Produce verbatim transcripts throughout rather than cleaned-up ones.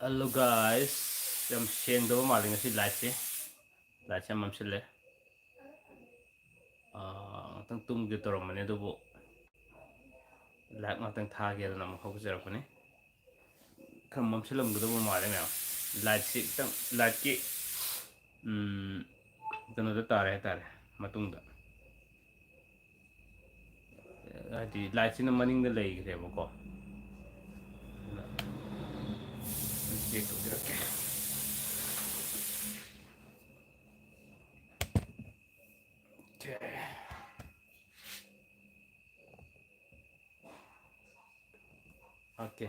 Hello guys, ꯌꯥꯝ ꯁꯦꯡꯗꯕ ꯃꯥꯜꯂꯦ ꯉꯁꯤ ꯂꯥꯏꯠꯁꯦ꯫ ꯂꯥꯏꯠꯁꯦ ꯌꯥꯝ ꯃꯝꯁꯤꯜꯂꯦ꯫ ꯑꯥ, ꯉꯥꯛꯇꯪ ꯇꯨꯝꯒꯦ ꯇꯧꯔꯝꯕꯅꯦ, ꯑꯗꯨꯕꯨ ꯂꯥꯏꯠ ꯉꯥꯛꯇꯪ ꯊꯥꯒꯦꯗꯅ ꯑꯃꯨꯛ ꯍꯧꯒꯠꯆꯔꯛꯄꯅꯤ꯫ ꯈꯔ ꯃꯝꯁꯤꯜꯂꯝꯒꯗꯕ ꯃꯥꯜꯂꯦ ꯃꯌꯥꯝ꯫ ꯂꯥꯏꯠꯁꯤ ꯈꯤꯇꯪ, ꯂꯥꯏꯠꯀꯤ, ꯎꯝ, ꯀꯩꯅꯣꯗ ꯇꯥꯔꯦ ꯍꯥꯏꯇꯥꯔꯦ, ꯃꯇꯨꯡꯗ꯫ ꯍꯥꯏꯗꯤ ꯂꯥꯏꯠꯁꯤꯅ ꯃꯅꯤꯡꯗ ꯂꯩꯈ꯭ꯔꯦꯕꯀꯣ꯫ ꯑꯗꯨꯅ ꯆꯦꯛ ꯇꯧꯖꯔꯛꯀꯦ꯫ ꯑꯣꯀꯦ꯫ ꯑꯣꯀꯦ꯫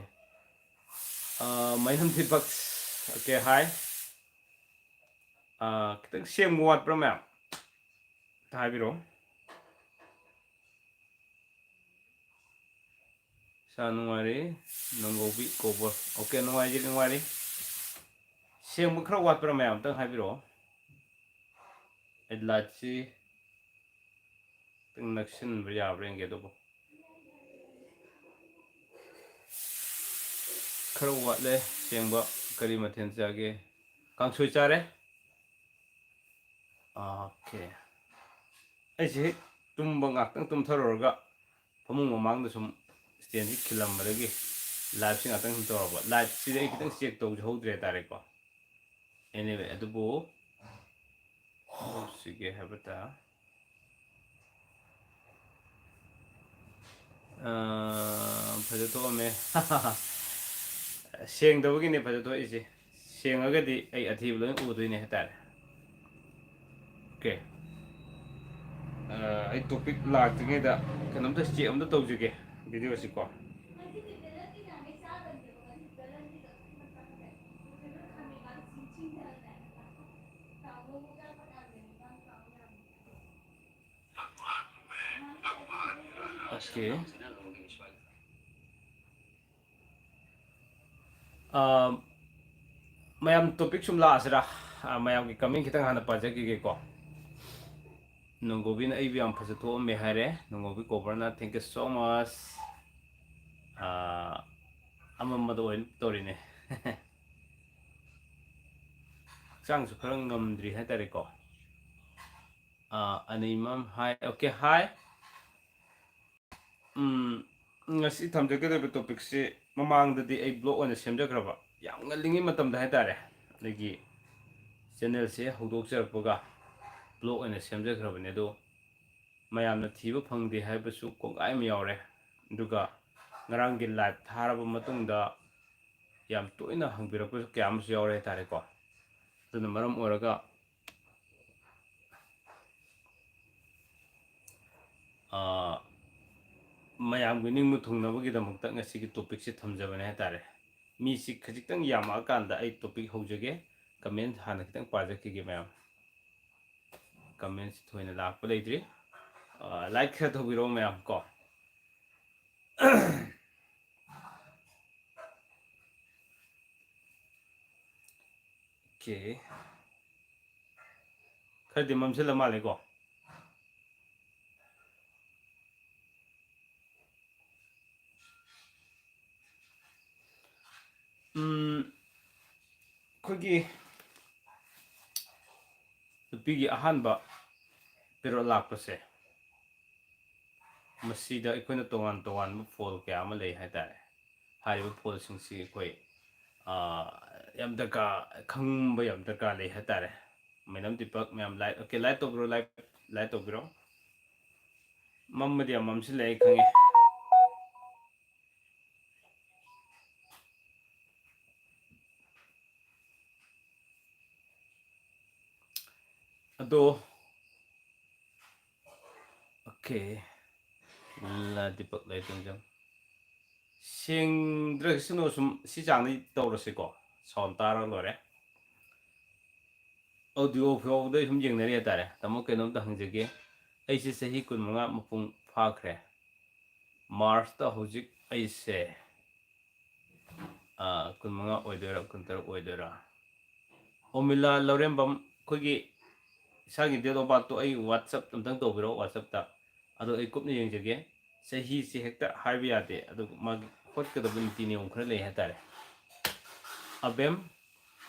ꯑꯥ, ꯃꯌꯥꯝ ꯐꯤꯠꯕꯦꯛ꯫ ꯑꯣꯀꯦ, ꯍꯥꯏ꯫ ꯑꯥ, ꯈꯤꯇꯪ ꯁꯦꯡꯕ ꯋꯥꯠꯄ꯭ꯔꯥ ꯃꯌꯥꯝ? ꯑꯝꯇ ꯍꯥꯏꯕꯤꯔꯛꯑꯣ꯫ ꯏꯁꯥ ꯅꯨꯡꯉꯥꯏꯔꯤ, ꯅꯣꯡꯒꯧꯕꯤ ꯀꯣꯕꯔ꯫ ꯑꯣꯀꯦ, ꯅꯨꯡꯉꯥꯏꯖꯔꯤ, ꯅꯨꯡꯉꯥꯏꯔꯤ꯫ ꯁꯦꯡꯕ ꯈꯔ ꯋꯥꯠꯄ꯭ꯔꯥ ꯃꯌꯥꯝ? ꯑꯝꯇꯪ ꯍꯥꯏꯕꯤꯔꯛꯑꯣ꯫ ꯑꯩ ꯂꯥꯏꯠꯁꯤ ꯈꯤꯇꯪ ꯅꯛꯁꯤꯟꯕ ꯌꯥꯕ꯭ꯔꯥ ꯌꯦꯡꯒꯦ꯫ ꯑꯗꯨꯕꯨ ꯈꯔ ꯋꯥꯠꯂꯦ ꯁꯦꯡꯕ꯫ ꯀꯔꯤ ꯃꯊꯦꯜ ꯆꯥꯒꯦ? ꯀꯥꯡꯁꯣꯏ ꯆꯥꯔꯦ꯫ ꯑꯣꯀꯦ꯫ ꯑꯩꯁꯦ ꯍꯦꯛ ꯇꯨꯝꯕ, ꯉꯥꯛꯇꯪ ꯇꯨꯝꯊꯔꯨꯔꯒ ꯐꯃꯨꯡ ꯃꯃꯥꯡꯗ ꯁꯨꯝ ꯁ꯭ꯇꯦꯟꯁꯤ ꯈꯤꯜꯂꯝꯕꯗꯒꯤ ꯂꯥꯏꯠꯁꯤ ꯉꯥꯛꯇꯪ ꯁꯨꯝ ꯇꯧꯔꯕ꯫ ꯂꯥꯏꯠꯁꯤꯗꯤ ꯑꯩ ꯈꯤꯇꯪ ꯆꯦꯛ ꯇꯧꯖꯍꯧꯗ꯭ꯔꯦ ꯍꯥꯏꯇꯥꯔꯦꯀꯣ꯫ Anyway, ꯑꯗꯨꯕꯨ ꯁꯤꯒꯦ ꯍꯥꯏꯕ ꯇꯥ-, ꯑꯥ, ꯐꯖ ꯊꯣꯛꯑꯝꯃꯦ꯫ ꯁꯦꯡꯗꯕꯒꯤꯅꯦ ꯐꯖ ꯊꯣꯛꯏꯁꯦ꯫ ꯁꯦꯡꯉꯒꯗꯤ ꯑꯩ ꯑꯊꯤꯕ ꯂꯣꯏ ꯎꯗꯣꯏꯅꯦ ꯍꯥꯏꯇꯥꯔꯦ꯫ ꯑꯣꯀꯦ꯫ ꯑꯥ, ꯑꯩ ꯇꯣꯄꯤꯛ ꯂꯥꯛꯇ꯭ꯔꯤꯉꯩꯗ ꯀꯩꯅꯣꯝꯇ ꯆꯦꯛ ꯑꯝꯇ ꯇꯧꯖꯒꯦ ꯚꯤꯗꯤꯑꯣꯁꯤꯀꯣ꯫ ꯑꯣꯀꯦ꯫ ꯑꯥ, ꯃꯌꯥꯝ ꯇꯣꯄꯤꯛ ꯁꯨꯝ ꯂꯥꯛꯑꯁꯤꯔꯥ? ꯑꯥ, ꯃꯌꯥꯝꯒꯤ ꯀꯃꯦꯟ ꯈꯤꯇꯪ ꯍꯥꯟꯅ ꯄꯥꯖꯈꯤꯒꯦꯀꯣ꯫ ꯅꯣꯡꯒꯣꯕꯤꯅ "ꯑꯩꯕꯨ ꯌꯥꯝ ꯐꯖ ꯊꯣꯛꯑꯝꯃꯦ" ꯍꯥꯏꯔꯦ꯫ ꯅꯣꯡꯒꯣꯕꯤ ꯀꯣꯕꯔꯅ "Thank you so much"꯫ ꯑꯥ, ꯑꯃꯝꯕꯗ ꯑꯣꯏꯅ ꯇꯧꯔꯤꯅꯦ꯫ ꯍꯛꯆꯥꯡꯁꯨ ꯈꯔ ꯉꯝꯗ꯭ꯔꯤ ꯍꯥꯏꯇꯥꯔꯦꯀꯣ꯫ ꯑꯥ, ꯑꯅꯤꯃꯝ ꯍꯥꯏ, okay, ꯍꯥꯏ꯫ ꯎꯝ, ꯉꯁꯤ ꯊꯝꯖꯒꯗꯧꯔꯤꯕ topicꯁꯤ ꯃꯃꯥꯡꯗꯗꯤ ꯑꯩ blog ꯑꯣꯏꯅ ꯁꯦꯝꯖꯈ꯭ꯔꯕ, ꯌꯥꯝ ꯉꯜꯂꯤꯉꯩ ꯃꯇꯝꯗ ꯍꯥꯏꯇꯥꯔꯦ, ꯑꯩꯒꯤ channelꯁꯦ ꯍꯧꯗꯣꯛꯆꯔꯛꯄꯒ blog ꯑꯣꯏꯅ ꯁꯦꯝꯖꯈ꯭ꯔꯕꯅꯦ꯫ ꯑꯗꯣ ꯃꯌꯥꯝꯅ ꯊꯤꯕ ꯐꯪꯗꯦ ꯍꯥꯏꯕꯁꯨ ꯀꯣꯡꯒꯥꯏ ꯑꯃ ꯌꯥꯎꯔꯦ꯫ ꯑꯗꯨꯒ ꯉꯔꯥꯡꯒꯤ live ꯊꯥꯔꯕ ꯃꯇꯨꯡꯗ ꯌꯥꯝ ꯇꯣꯏꯅ ꯍꯪꯕꯤꯔꯛꯄꯁꯨ ꯀꯌꯥ ꯑꯃꯁꯨ ꯌꯥꯎꯔꯦ ꯍꯥꯏꯇꯥꯔꯦꯀꯣ꯫ ꯑꯗꯨꯅ ꯃꯔꯝ ꯑꯣꯏꯔꯒ, ꯑꯥ, ꯃꯌꯥꯝꯒꯤ ꯅꯤꯡꯕ ꯊꯨꯡꯅꯕꯒꯤꯗꯃꯛꯇ ꯉꯁꯤꯒꯤ topicꯁꯦ ꯊꯝꯖꯕꯅꯦ ꯍꯥꯏꯇꯥꯔꯦ꯫ ꯃꯤꯁꯤ ꯈꯖꯤꯛꯇꯪ ꯌꯥꯝꯃꯛꯑꯀꯥꯟꯗ ꯑꯩ topic ꯍꯧꯖꯒꯦ꯫ Comment ꯍꯥꯟꯅ ꯈꯤꯇꯪ ꯄꯥꯖꯈꯤꯒꯦ ꯃꯌꯥꯝ꯫ Commentꯁꯤ ꯊꯣꯏꯅ ꯂꯥꯛꯄ ꯂꯩꯇ꯭ꯔꯤ꯫ ꯑꯥ, like ꯈꯔ ꯇꯧꯕꯤꯔꯛꯑꯣ ꯃꯌꯥꯝ ꯀꯣ꯫ Okay꯫ ꯈꯔꯗꯤ ꯃꯝꯁꯤꯜꯂ ꯃꯥꯜꯂꯦꯀꯣ꯫ ꯎꯝ, ꯑꯩꯈꯣꯏꯒꯤ ꯅꯨꯄꯤꯒꯤ ꯑꯍꯥꯟꯕ period ꯂꯥꯛꯄꯁꯦ, ꯃꯁꯤꯗ ꯑꯩꯈꯣꯏꯅ ꯇꯣꯉꯥꯟ ꯇꯣꯉꯥꯟꯕ ꯐꯣꯜ ꯀꯌꯥ ꯑꯃ ꯂꯩ ꯍꯥꯏꯇꯥꯔꯦ꯫ ꯍꯥꯏꯔꯤꯕ ꯐꯣꯜꯁꯤꯡꯁꯤ ꯑꯩꯈꯣꯏ, ꯑꯥ, ꯌꯥꯝ ꯗꯔꯀꯥꯔ, ꯈꯪꯕ ꯌꯥꯝ ꯗꯔꯀꯥꯔ ꯂꯩ ꯍꯥꯏꯇꯥꯔꯦ꯫ ꯃꯦꯗꯥꯝ ꯗꯤꯄꯛ ꯃꯌꯥꯝ ꯂꯥꯏꯠ, okay, ꯂꯥꯏꯠ ꯇꯧꯕꯤꯔꯣ, ꯂꯥꯏꯠ, ꯂꯥꯏꯠ ꯇꯧꯕꯤꯔꯣ꯫ ꯃꯝꯕꯗꯤ ꯌꯥꯝ ꯃꯝꯁꯤꯜꯂꯦ, ꯑꯩ ꯈꯪꯉꯦ꯫ ꯑꯗꯣ, okay, ꯂꯥ ꯗꯤꯄꯛ ꯂꯩꯇꯣꯡꯖꯝ꯫ ꯁꯦꯡꯗ꯭ꯔꯒꯁꯨ ꯁꯨꯝ ꯁꯤ ꯆꯥꯡꯗꯤ ꯇꯧꯔꯁꯤꯀꯣ, sound ꯇꯥꯔꯒ ꯂꯣꯏꯔꯦ꯫ Audio ꯐꯥꯎꯕꯗ ꯁꯨꯝ ꯌꯦꯡꯅꯔꯤ ꯍꯥꯏꯇꯥꯔꯦ꯫ ꯇꯥꯃꯣ, ꯀꯩꯅꯣꯝꯇ ꯍꯪꯖꯒꯦ꯫ ꯑꯩꯁꯦ ꯆꯍꯤ ꯀꯨꯟꯃꯉꯥ ꯃꯄꯨꯡ ꯐꯥꯈ꯭ꯔꯦ꯫ Marchꯇ ꯍꯧꯖꯤꯛ ꯑꯩꯁꯦ, ꯑꯥ, ꯀꯨꯟꯃꯉꯥ ꯑꯣꯏꯗꯣꯏꯔꯥ, ꯀꯨꯟꯇꯔꯨꯛ ꯑꯣꯏꯗꯣꯏꯔꯥ? ꯑꯣꯃꯤꯂꯥ ꯂꯧꯔꯦꯝꯕꯝ, ꯑꯩꯈꯣꯏꯒꯤ ꯏꯁꯥꯒꯤ date of birthꯇꯣ ꯑꯩ WhatsApp ꯑꯝꯇꯪ ꯇꯧꯕꯤꯔꯛꯑꯣ, WhatsAppꯇ꯫ ꯑꯗꯣ ꯑꯩ ꯀꯨꯞꯅ ꯌꯦꯡꯖꯒꯦ꯫ ꯆꯍꯤꯁꯦ ꯍꯦꯛꯇ ꯍꯥꯏꯕ ꯌꯥꯗꯦ, ꯑꯗꯨꯒ ꯃꯥꯒꯤ ꯍꯣꯠꯀꯗꯕ ꯅꯤꯇꯤ ꯅꯤꯌꯣꯝ ꯈꯔ ꯂꯩ ꯍꯥꯏꯇꯥꯔꯦ꯫ ꯑꯕꯦꯝ,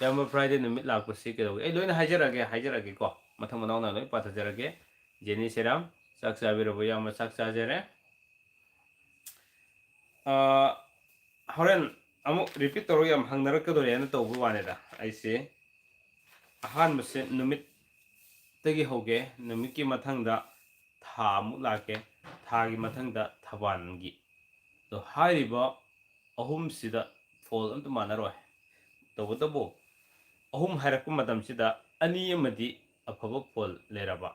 ꯏꯌꯥꯝꯕ, Friday ꯅꯨꯃꯤꯠ ꯂꯥꯛꯄꯁꯤ ꯀꯩꯗꯧꯒꯦ? ꯑꯩ ꯂꯣꯏꯅ ꯍꯥꯏꯖꯔꯛꯑꯒꯦ, ꯍꯥꯏꯖꯔꯛꯑꯒꯦꯀꯣ꯫ ꯃꯊꯪ ꯃꯅꯥꯎ ꯅꯥꯏꯅ ꯂꯣꯏ ꯄꯥꯊꯖꯔꯛꯑꯒꯦ꯫ ꯖꯦꯅꯤ ꯁꯦꯔꯥꯝ, ꯆꯥꯛ ꯆꯥꯕꯤꯔꯕꯣ ꯏꯌꯥꯝꯕ? ꯆꯥꯛ ꯆꯥꯖꯔꯦ꯫ ꯑꯥ, ꯍꯣꯔꯦꯟ ꯑꯃꯨꯛ repeat ꯇꯧꯔꯒ ꯌꯥꯝ ꯍꯪꯅꯔꯛꯀꯗꯣꯔꯦꯅ ꯇꯧꯕ ꯋꯥꯅꯤꯗ꯫ ꯑꯩꯁꯦ ꯑꯍꯥꯟꯕꯁꯦ ꯅꯨꯃꯤꯠꯇꯒꯤ ꯍꯧꯒꯦ, ꯅꯨꯃꯤꯠꯀꯤ ꯃꯊꯪꯗ ꯊꯥ ꯑꯃꯨꯛ ꯂꯥꯛꯀꯦ, ꯊꯥꯒꯤ ꯃꯊꯪꯗ ꯊꯕꯥꯜꯒꯤ꯫ ꯑꯗꯣ ꯍꯥꯏꯔꯤꯕ ꯑꯍꯨꯝꯁꯤꯗ ꯐꯣꯜ ꯑꯝꯇ ꯃꯥꯟꯅꯔꯣꯏ꯫ ꯇꯧꯕꯇꯕꯨ ꯑꯍꯨꯝ ꯍꯥꯏꯔꯛꯄ ꯃꯇꯝꯁꯤꯗ ꯑꯅꯤ ꯑꯃꯗꯤ ꯑꯐꯕ ꯐꯣꯜ ꯂꯩꯔꯕ,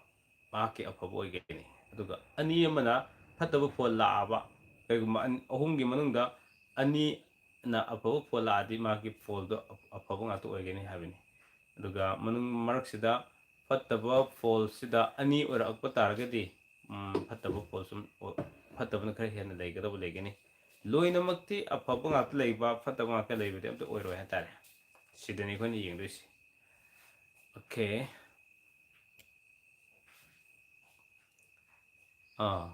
ꯃꯍꯥꯛꯀꯤ ꯑꯐꯕ ꯑꯣꯏꯒꯅꯤ꯫ ꯑꯗꯨꯒ ꯑꯅꯤ ꯑꯃꯅ ꯐꯠꯇꯕ ꯐꯣꯜ ꯂꯥꯛꯑꯕ, ꯀꯩꯒꯨꯝꯕ ꯑꯅꯤ, ꯑꯍꯨꯝꯒꯤ ꯃꯅꯨꯡꯗ ꯑꯅꯤꯅ ꯑꯐꯕ ꯐꯣꯜ ꯂꯥꯛꯑꯗꯤ ꯃꯍꯥꯛꯀꯤ ꯐꯣꯜꯗꯣ ꯑꯐ-, ꯑꯐꯕ ꯉꯥꯛꯇ ꯑꯣꯏꯒꯅꯤ ꯍꯥꯏꯕꯅꯤ꯫ ꯑꯗꯨꯒ ꯃꯅꯨꯡ ꯃꯔꯛꯁꯤꯗ ꯐꯠꯇꯕ ꯐꯣꯜꯁꯤꯗ ꯑꯅꯤ ꯑꯣꯏꯔꯛꯄ ꯇꯥꯔꯒꯗꯤ, ꯎꯝ, ꯐꯠꯇꯕ ꯐꯣꯜ ꯁꯨꯝ ꯑꯣ-, ꯐꯠꯇꯕꯅ ꯈꯔ ꯍꯦꯟꯅ ꯂꯩꯒꯗꯕ ꯂꯩꯒꯅꯤ꯫ ꯂꯣꯏꯅꯃꯛꯇꯤ ꯑꯐꯕ ꯉꯥꯛꯇ ꯂꯩꯕ, ꯐꯠꯇꯕ ꯉꯥꯛꯇ ꯂꯩꯕꯗꯤ ꯑꯝꯇ ꯑꯣꯏꯔꯣꯏ ꯍꯥꯏꯇꯥꯔꯦ꯫ ꯁꯤꯗꯅꯤ ꯑꯩꯈꯣꯏꯅ ꯌꯦꯡꯗꯣꯏꯁꯦ꯫ Okay. ꯑꯥ꯫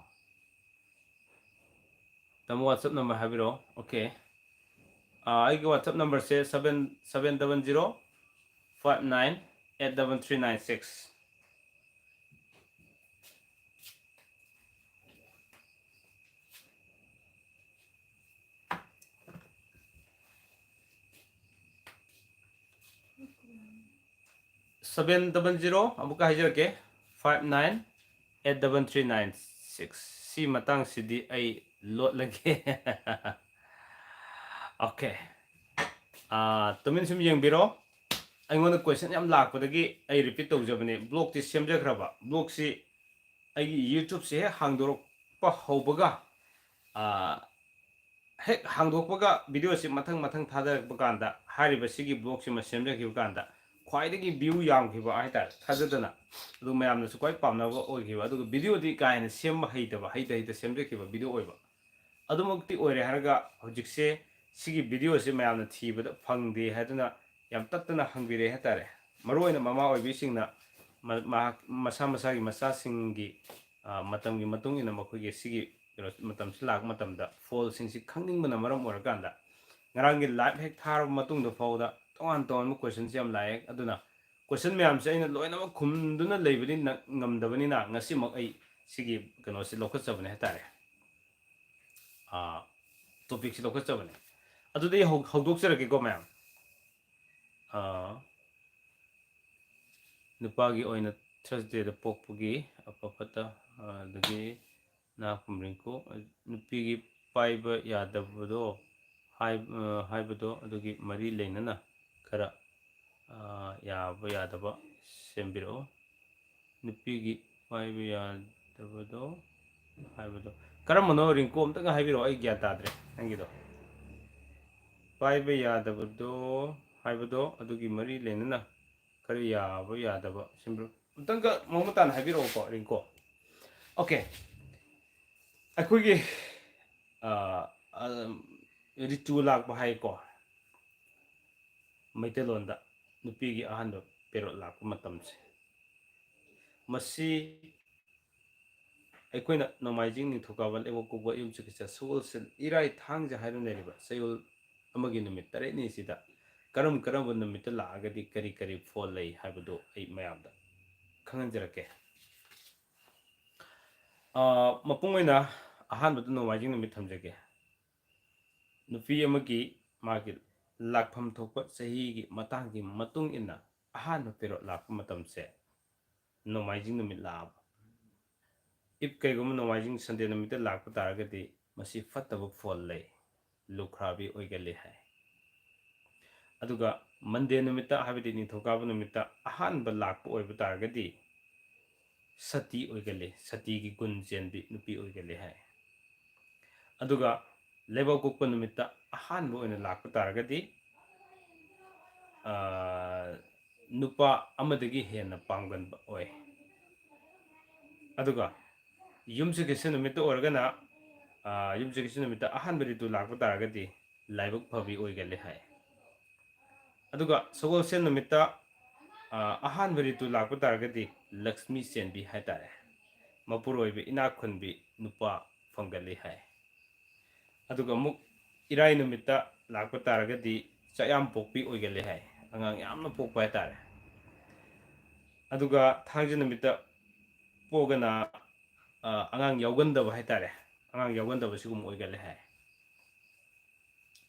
ꯇꯥꯃꯣ, WhatsApp number ꯍꯥꯏꯕꯤꯔꯛꯑꯣ꯫ Okay. ꯑꯥ, ꯑꯩꯒꯤ WhatsApp numberꯁꯦ seven, seven double zero five nine eight double three nine six꯫ Seven double zero, ꯑꯃꯨꯛꯀ ꯍꯥꯏꯖꯔꯛꯀꯦ, five nine eight double three nine six꯫ ꯁꯤ ꯃꯇꯥꯡꯁꯤꯗꯤ ꯑꯩ ꯂꯣꯠꯂꯒꯦ꯫ Okay. ꯑꯥ, ꯇꯨꯃꯤꯟ ꯁꯨꯝ ꯌꯦꯡꯕꯤꯔꯣ꯫ ꯑꯩꯉꯣꯟꯗ question ꯌꯥꯝ ꯂꯥꯛꯄꯗꯒꯤ ꯑꯩ repeat ꯇꯧꯖꯕꯅꯦ꯫ Blogꯇꯤ ꯁꯦꯝꯖꯈ꯭ꯔꯕ꯫ Blogꯁꯤ ꯑꯩꯒꯤ YouTubeꯁꯦ ꯍꯦꯛ ꯍꯥꯡꯗꯣꯔꯛꯄ ꯍꯧꯕꯒ, ꯑꯥ, ꯍꯦꯛ ꯍꯥꯡꯗꯣꯛꯄꯒ videoꯁꯤ ꯃꯊꯪ ꯃꯊꯪ ꯊꯥꯗꯔꯛꯄ ꯀꯥꯟꯗ ꯍꯥꯏꯔꯤꯕ ꯁꯤꯒꯤ blogꯁꯤꯃ ꯁꯦꯝꯖꯈꯤꯕ ꯀꯥꯟꯗ ꯈ꯭ꯋꯥꯏꯗꯒꯤ view ꯌꯥꯝꯈꯤꯕ ꯍꯥꯏꯇꯥꯔꯦ, ꯊꯥꯖꯗꯅ꯫ ꯑꯗꯨ ꯃꯌꯥꯝꯅꯁꯨ ꯈ꯭ꯋꯥꯏ ꯄꯥꯝꯅꯕ ꯑꯣꯏꯈꯤꯕ꯫ ꯑꯗꯨꯒ videoꯗꯤ ꯀꯥ ꯍꯦꯟꯅ ꯁꯦꯝꯕ ꯍꯩꯇꯕ, ꯍꯩꯇ ꯍꯩꯇ ꯁꯦꯝꯖꯈꯤꯕ video ꯑꯣꯏꯕ꯫ ꯑꯗꯨꯃꯛꯇꯤ ꯑꯣꯏꯔꯦ ꯍꯥꯏꯔꯒ ꯍꯧꯖꯤꯛꯁꯦ ꯁꯤꯒꯤ videoꯁꯦ ꯃꯌꯥꯝꯅ ꯊꯤꯕꯗ ꯐꯪꯗꯦ ꯍꯥꯏꯗꯨꯅ ꯌꯥꯝ ꯇꯠꯇꯅ ꯍꯪꯕꯤꯔꯛꯑꯦ ꯍꯥꯏꯇꯥꯔꯦ꯫ ꯃꯔꯨꯑꯣꯏꯅ ꯃꯃꯥ ꯑꯣꯏꯕꯤꯁꯤꯡꯅ ꯃ-, ꯃꯍꯥꯛ, ꯃꯁꯥ ꯃꯁꯥꯒꯤ ꯃꯆꯥꯁꯤꯡꯒꯤ, ꯑ, ꯃꯇꯝꯒꯤ ꯃꯇꯨꯡ ꯏꯟꯅ ꯃꯈꯣꯏꯒꯤ ꯁꯤꯒꯤ ꯀꯩꯅꯣ ꯃꯇꯝꯁꯤ ꯂꯥꯛꯄ ꯃꯇꯝꯗ ꯐꯣꯜꯁꯤꯡꯁꯤ ꯈꯪꯅꯤꯡꯕꯅ ꯃꯔꯝ ꯑꯣꯏꯔꯀꯥꯟꯗ ꯉꯔꯥꯡꯒꯤ live ꯍꯦꯛ ꯊꯥꯔꯕ ꯃꯇꯨꯡꯗ ꯐꯥꯎꯕꯗ ꯇꯣꯉꯥꯟ ꯇꯣꯉꯥꯟꯕ ꯀꯣꯏꯁꯟꯁꯦ ꯌꯥꯝ ꯂꯥꯛꯑꯦ꯫ ꯑꯗꯨꯅ ꯀꯣꯏꯁꯟ ꯃꯌꯥꯝꯁꯦ ꯑꯩꯅ ꯂꯣꯏꯅꯃꯛ ꯈꯨꯝꯗꯨꯅ ꯂꯩꯕꯗꯤ ꯅ-, ꯉꯝꯗꯕꯅꯤꯅ, ꯉꯁꯤꯃꯛ ꯑꯩ ꯁꯤꯒꯤ ꯀꯩꯅꯣꯁꯦ ꯂꯧꯈꯠꯆꯕꯅꯦ ꯍꯥꯏꯇꯥꯔꯦ꯫ ꯑꯥ, ꯇꯣꯄꯤꯛꯁꯦ ꯂꯧꯈꯠꯆꯕꯅꯦ꯫ ꯑꯗꯨꯗꯤ ꯑꯩ ꯍꯧ-, ꯍꯧꯗꯣꯛꯆꯔꯛꯀꯦꯀꯣ ꯃꯌꯥꯝ꯫ ꯑꯥ, ꯅꯨꯄꯥꯒꯤ ꯑꯣꯏꯅ ꯊꯔꯁꯗꯦꯗ ꯄꯣꯛꯄꯒꯤ ꯑꯐ ꯐꯠꯇ, ꯑꯗꯒꯤ ꯅꯥ ꯈꯨꯝꯔꯤꯡꯀꯨ, ꯅꯨꯄꯤꯒꯤ ꯄꯥꯏꯕ ꯌꯥꯗꯕꯗꯣ ꯍꯥꯏ-, ꯑ, ꯍꯥꯏꯕꯗꯣ ꯑꯗꯨꯒꯤ ꯃꯔꯤ ꯂꯩꯅꯅ ꯈꯔ, ꯑ, ꯌꯥꯕ ꯌꯥꯗꯕ ꯁꯦꯝꯕꯤꯔꯛꯑꯣ꯫ ꯅꯨꯄꯤꯒꯤ ꯄꯥꯏꯕ ꯌꯥꯗꯕꯗꯣ ꯍꯥꯏꯕꯗꯣ ꯀꯔꯝꯕꯅꯣ, ꯔꯤꯡꯀꯨ, ꯑꯝꯇꯒ ꯍꯥꯏꯕꯤꯔꯛꯑꯣ, ꯑꯩ ꯒ꯭ꯌꯥꯟ ꯇꯥꯗ꯭ꯔꯦ ꯅꯪꯒꯤꯗꯣ꯫ ꯄꯥꯏꯕ ꯌꯥꯗꯕꯗꯣ ꯍꯥꯏꯕꯗꯣ ꯑꯗꯨꯒꯤ ꯃꯔꯤ ꯂꯩꯅꯅ ꯈꯔ ꯌꯥꯕ ꯌꯥꯗꯕ ꯁꯦꯝꯕꯤꯔꯛꯑꯣ꯫ ꯑꯝꯇꯪꯒ ꯃꯃꯨꯠ ꯇꯥꯅ ꯍꯥꯏꯕꯤꯔꯛꯑꯣꯀꯣ, ꯔꯤꯡꯀꯨ꯫ ꯑꯣꯀꯦ꯫ ꯑꯩꯈꯣꯏꯒꯤ, ꯑ, ꯑ, ꯔꯤꯇꯨ ꯂꯥꯛꯄ ꯍꯥꯏꯀꯣ, ꯃꯩꯇꯩꯂꯣꯟꯗ ꯅꯨꯄꯤꯒꯤ ꯑꯍꯥꯟꯕ ꯄꯦꯔꯣꯠ ꯂꯥꯛꯄ ꯃꯇꯝꯁꯦ, ꯃꯁꯤ ꯑꯩꯈꯣꯏꯅ ꯅꯣꯡꯃꯥꯏꯖꯤꯡ, ꯅꯤꯡꯊꯧꯀꯥꯕ, ꯂꯩꯕꯥꯛꯄꯣꯛꯄ, ꯌꯨꯝꯁꯀꯩꯁ, ꯁꯒꯣꯜꯁꯦꯜ, ꯏꯔꯥꯏ, ꯊꯥꯡꯖ ꯍꯥꯏꯗꯨꯅ ꯂꯩꯔꯤꯕ ꯆꯌꯣꯜ ꯑꯃꯒꯤ ꯅꯨꯃꯤꯠ ꯇꯔꯦꯠꯅꯤ ꯑꯁꯤꯗ ꯀꯔꯝ ꯀꯔꯝꯕ ꯅꯨꯃꯤꯠꯇ ꯂꯥꯛꯑꯒꯗꯤ ꯀꯔꯤ ꯀꯔꯤ ꯐꯣꯜ ꯂꯩ ꯍꯥꯏꯕꯗꯨ ꯑꯩ ꯃꯌꯥꯝꯗ ꯈꯪꯍꯟꯖꯔꯛꯀꯦ꯫ ꯑ, ꯃꯄꯨꯡ ꯑꯣꯏꯅ ꯑꯍꯥꯟꯕꯗ ꯅꯣꯡꯃꯥꯏꯖꯤꯡ ꯅꯨꯃꯤꯠ ꯊꯝꯖꯒꯦ꯫ ꯅꯨꯄꯤ ꯑꯃꯒꯤ ꯃꯥꯒꯤ ꯂꯥꯛꯐꯝ ꯊꯣꯛꯄ ꯆꯍꯤꯒꯤ ꯃꯇꯥꯡꯒꯤ ꯃꯇꯨꯡ ꯏꯟꯅ ꯑꯍꯥꯟꯕ ꯄꯦꯔꯣꯠ ꯂꯥꯛꯄ ꯃꯇꯝꯁꯦ ꯅꯣꯡꯃꯥꯏꯖꯤꯡ ꯅꯨꯃꯤꯠ ꯂꯥꯛꯑꯕ꯫ If ꯀꯩꯒꯨꯝꯕ ꯅꯣꯡꯃꯥꯏꯖꯤꯡ, ꯁꯟꯗꯦ ꯅꯨꯃꯤꯠꯇ ꯂꯥꯛꯄ ꯇꯥꯔꯒꯗꯤ ꯃꯁꯤ ꯐꯠꯇꯕ ꯐꯣꯜ ꯂꯩ, ꯂꯨꯈ꯭ꯔꯥꯕꯤ ꯑꯣꯏꯒꯜꯂꯤ ꯍꯥꯏ꯫ ꯑꯗꯨꯒ ꯃꯟꯗꯦ ꯅꯨꯃꯤꯠꯇ, ꯍꯥꯏꯕꯗꯤ ꯅꯤꯡꯊꯧꯀꯥꯕ ꯅꯨꯃꯤꯠꯇ ꯑꯍꯥꯟꯕ ꯂꯥꯛꯄ ꯑꯣꯏꯕ ꯇꯥꯔꯒꯗꯤ ꯁꯇꯤ ꯑꯣꯏꯒꯜꯂꯤ, ꯁꯇꯤꯒꯤ ꯒꯨꯟ ꯆꯦꯟꯕꯤ ꯅꯨꯄꯤ ꯑꯣꯏꯒꯜꯂꯤ ꯍꯥꯏ꯫ ꯑꯗꯨꯒ ꯂꯩꯕꯥꯛꯄꯣꯛꯄ ꯅꯨꯃꯤꯠꯇ ꯑꯍꯥꯟꯕ ꯑꯣꯏꯅ ꯂꯥꯛꯄ ꯇꯥꯔꯒꯗꯤ, ꯑ, ꯅꯨꯄꯥ ꯑꯃꯗꯒꯤ ꯍꯦꯟꯅ ꯄꯥꯝꯒꯟꯕ ꯑꯣꯏ꯫ ꯑꯗꯨꯒ ꯌꯨꯝꯁꯀꯩꯁ ꯅꯨꯃꯤꯠꯇ ꯑꯣꯏꯔꯒꯅ, ꯑ, ꯌꯨꯝꯁꯀꯩꯁ ꯅꯨꯃꯤꯠꯇ ꯑꯍꯥꯟꯕ ꯔꯤꯇꯨ ꯂꯥꯛꯄ ꯇꯥꯔꯒꯗꯤ ꯂꯥꯏꯕꯛ ꯐꯕꯤ ꯑꯣꯏꯒꯜꯂꯤ ꯍꯥꯏ꯫ ꯑꯗꯨꯒ ꯁꯒꯣꯜꯁꯦꯜ ꯅꯨꯃꯤꯠꯇ, ꯑ, ꯑꯍꯥꯟꯕ ꯔꯤꯇꯨ ꯂꯥꯛꯄ ꯇꯥꯔꯒꯗꯤ ꯂꯛꯁꯃꯤ ꯆꯦꯟꯕꯤ ꯍꯥꯏꯇꯥꯔꯦ, ꯃꯄꯨꯔꯣꯏꯕ ꯏꯅꯥꯛ ꯈꯨꯟꯕꯤ ꯅꯨꯄꯥ ꯐꯪꯒꯜꯂꯤ ꯍꯥꯏ꯫ ꯑꯗꯨꯒ ꯑꯃꯨꯛ ꯏꯔꯥꯏ ꯅꯨꯃꯤꯠꯇ ꯂꯥꯛꯄ ꯇꯥꯔꯒꯗꯤ ꯆꯥꯛ ꯌꯥꯝ ꯄꯣꯛꯄꯤ ꯑꯣꯏꯒꯜꯂꯦ ꯍꯥꯏ꯫ ꯑꯉꯥꯡ ꯌꯥꯝꯅ ꯄꯣꯛꯄ ꯍꯥꯏꯇꯥꯔꯦ꯫ ꯑꯗꯨꯒ ꯊꯥꯡꯖ ꯅꯨꯃꯤꯠꯇ ꯄꯣꯛꯑꯒꯅ, ꯑ, ꯑꯉꯥꯡ ꯌꯥꯎꯒꯟꯗꯕ ꯍꯥꯏꯇꯥꯔꯦ꯫ ꯑꯉꯥꯡ ꯌꯥꯎꯒꯟꯗꯕ ꯁꯤꯒꯨꯝꯕ ꯑꯣꯏꯒꯜꯂꯦ ꯍꯥꯏ꯫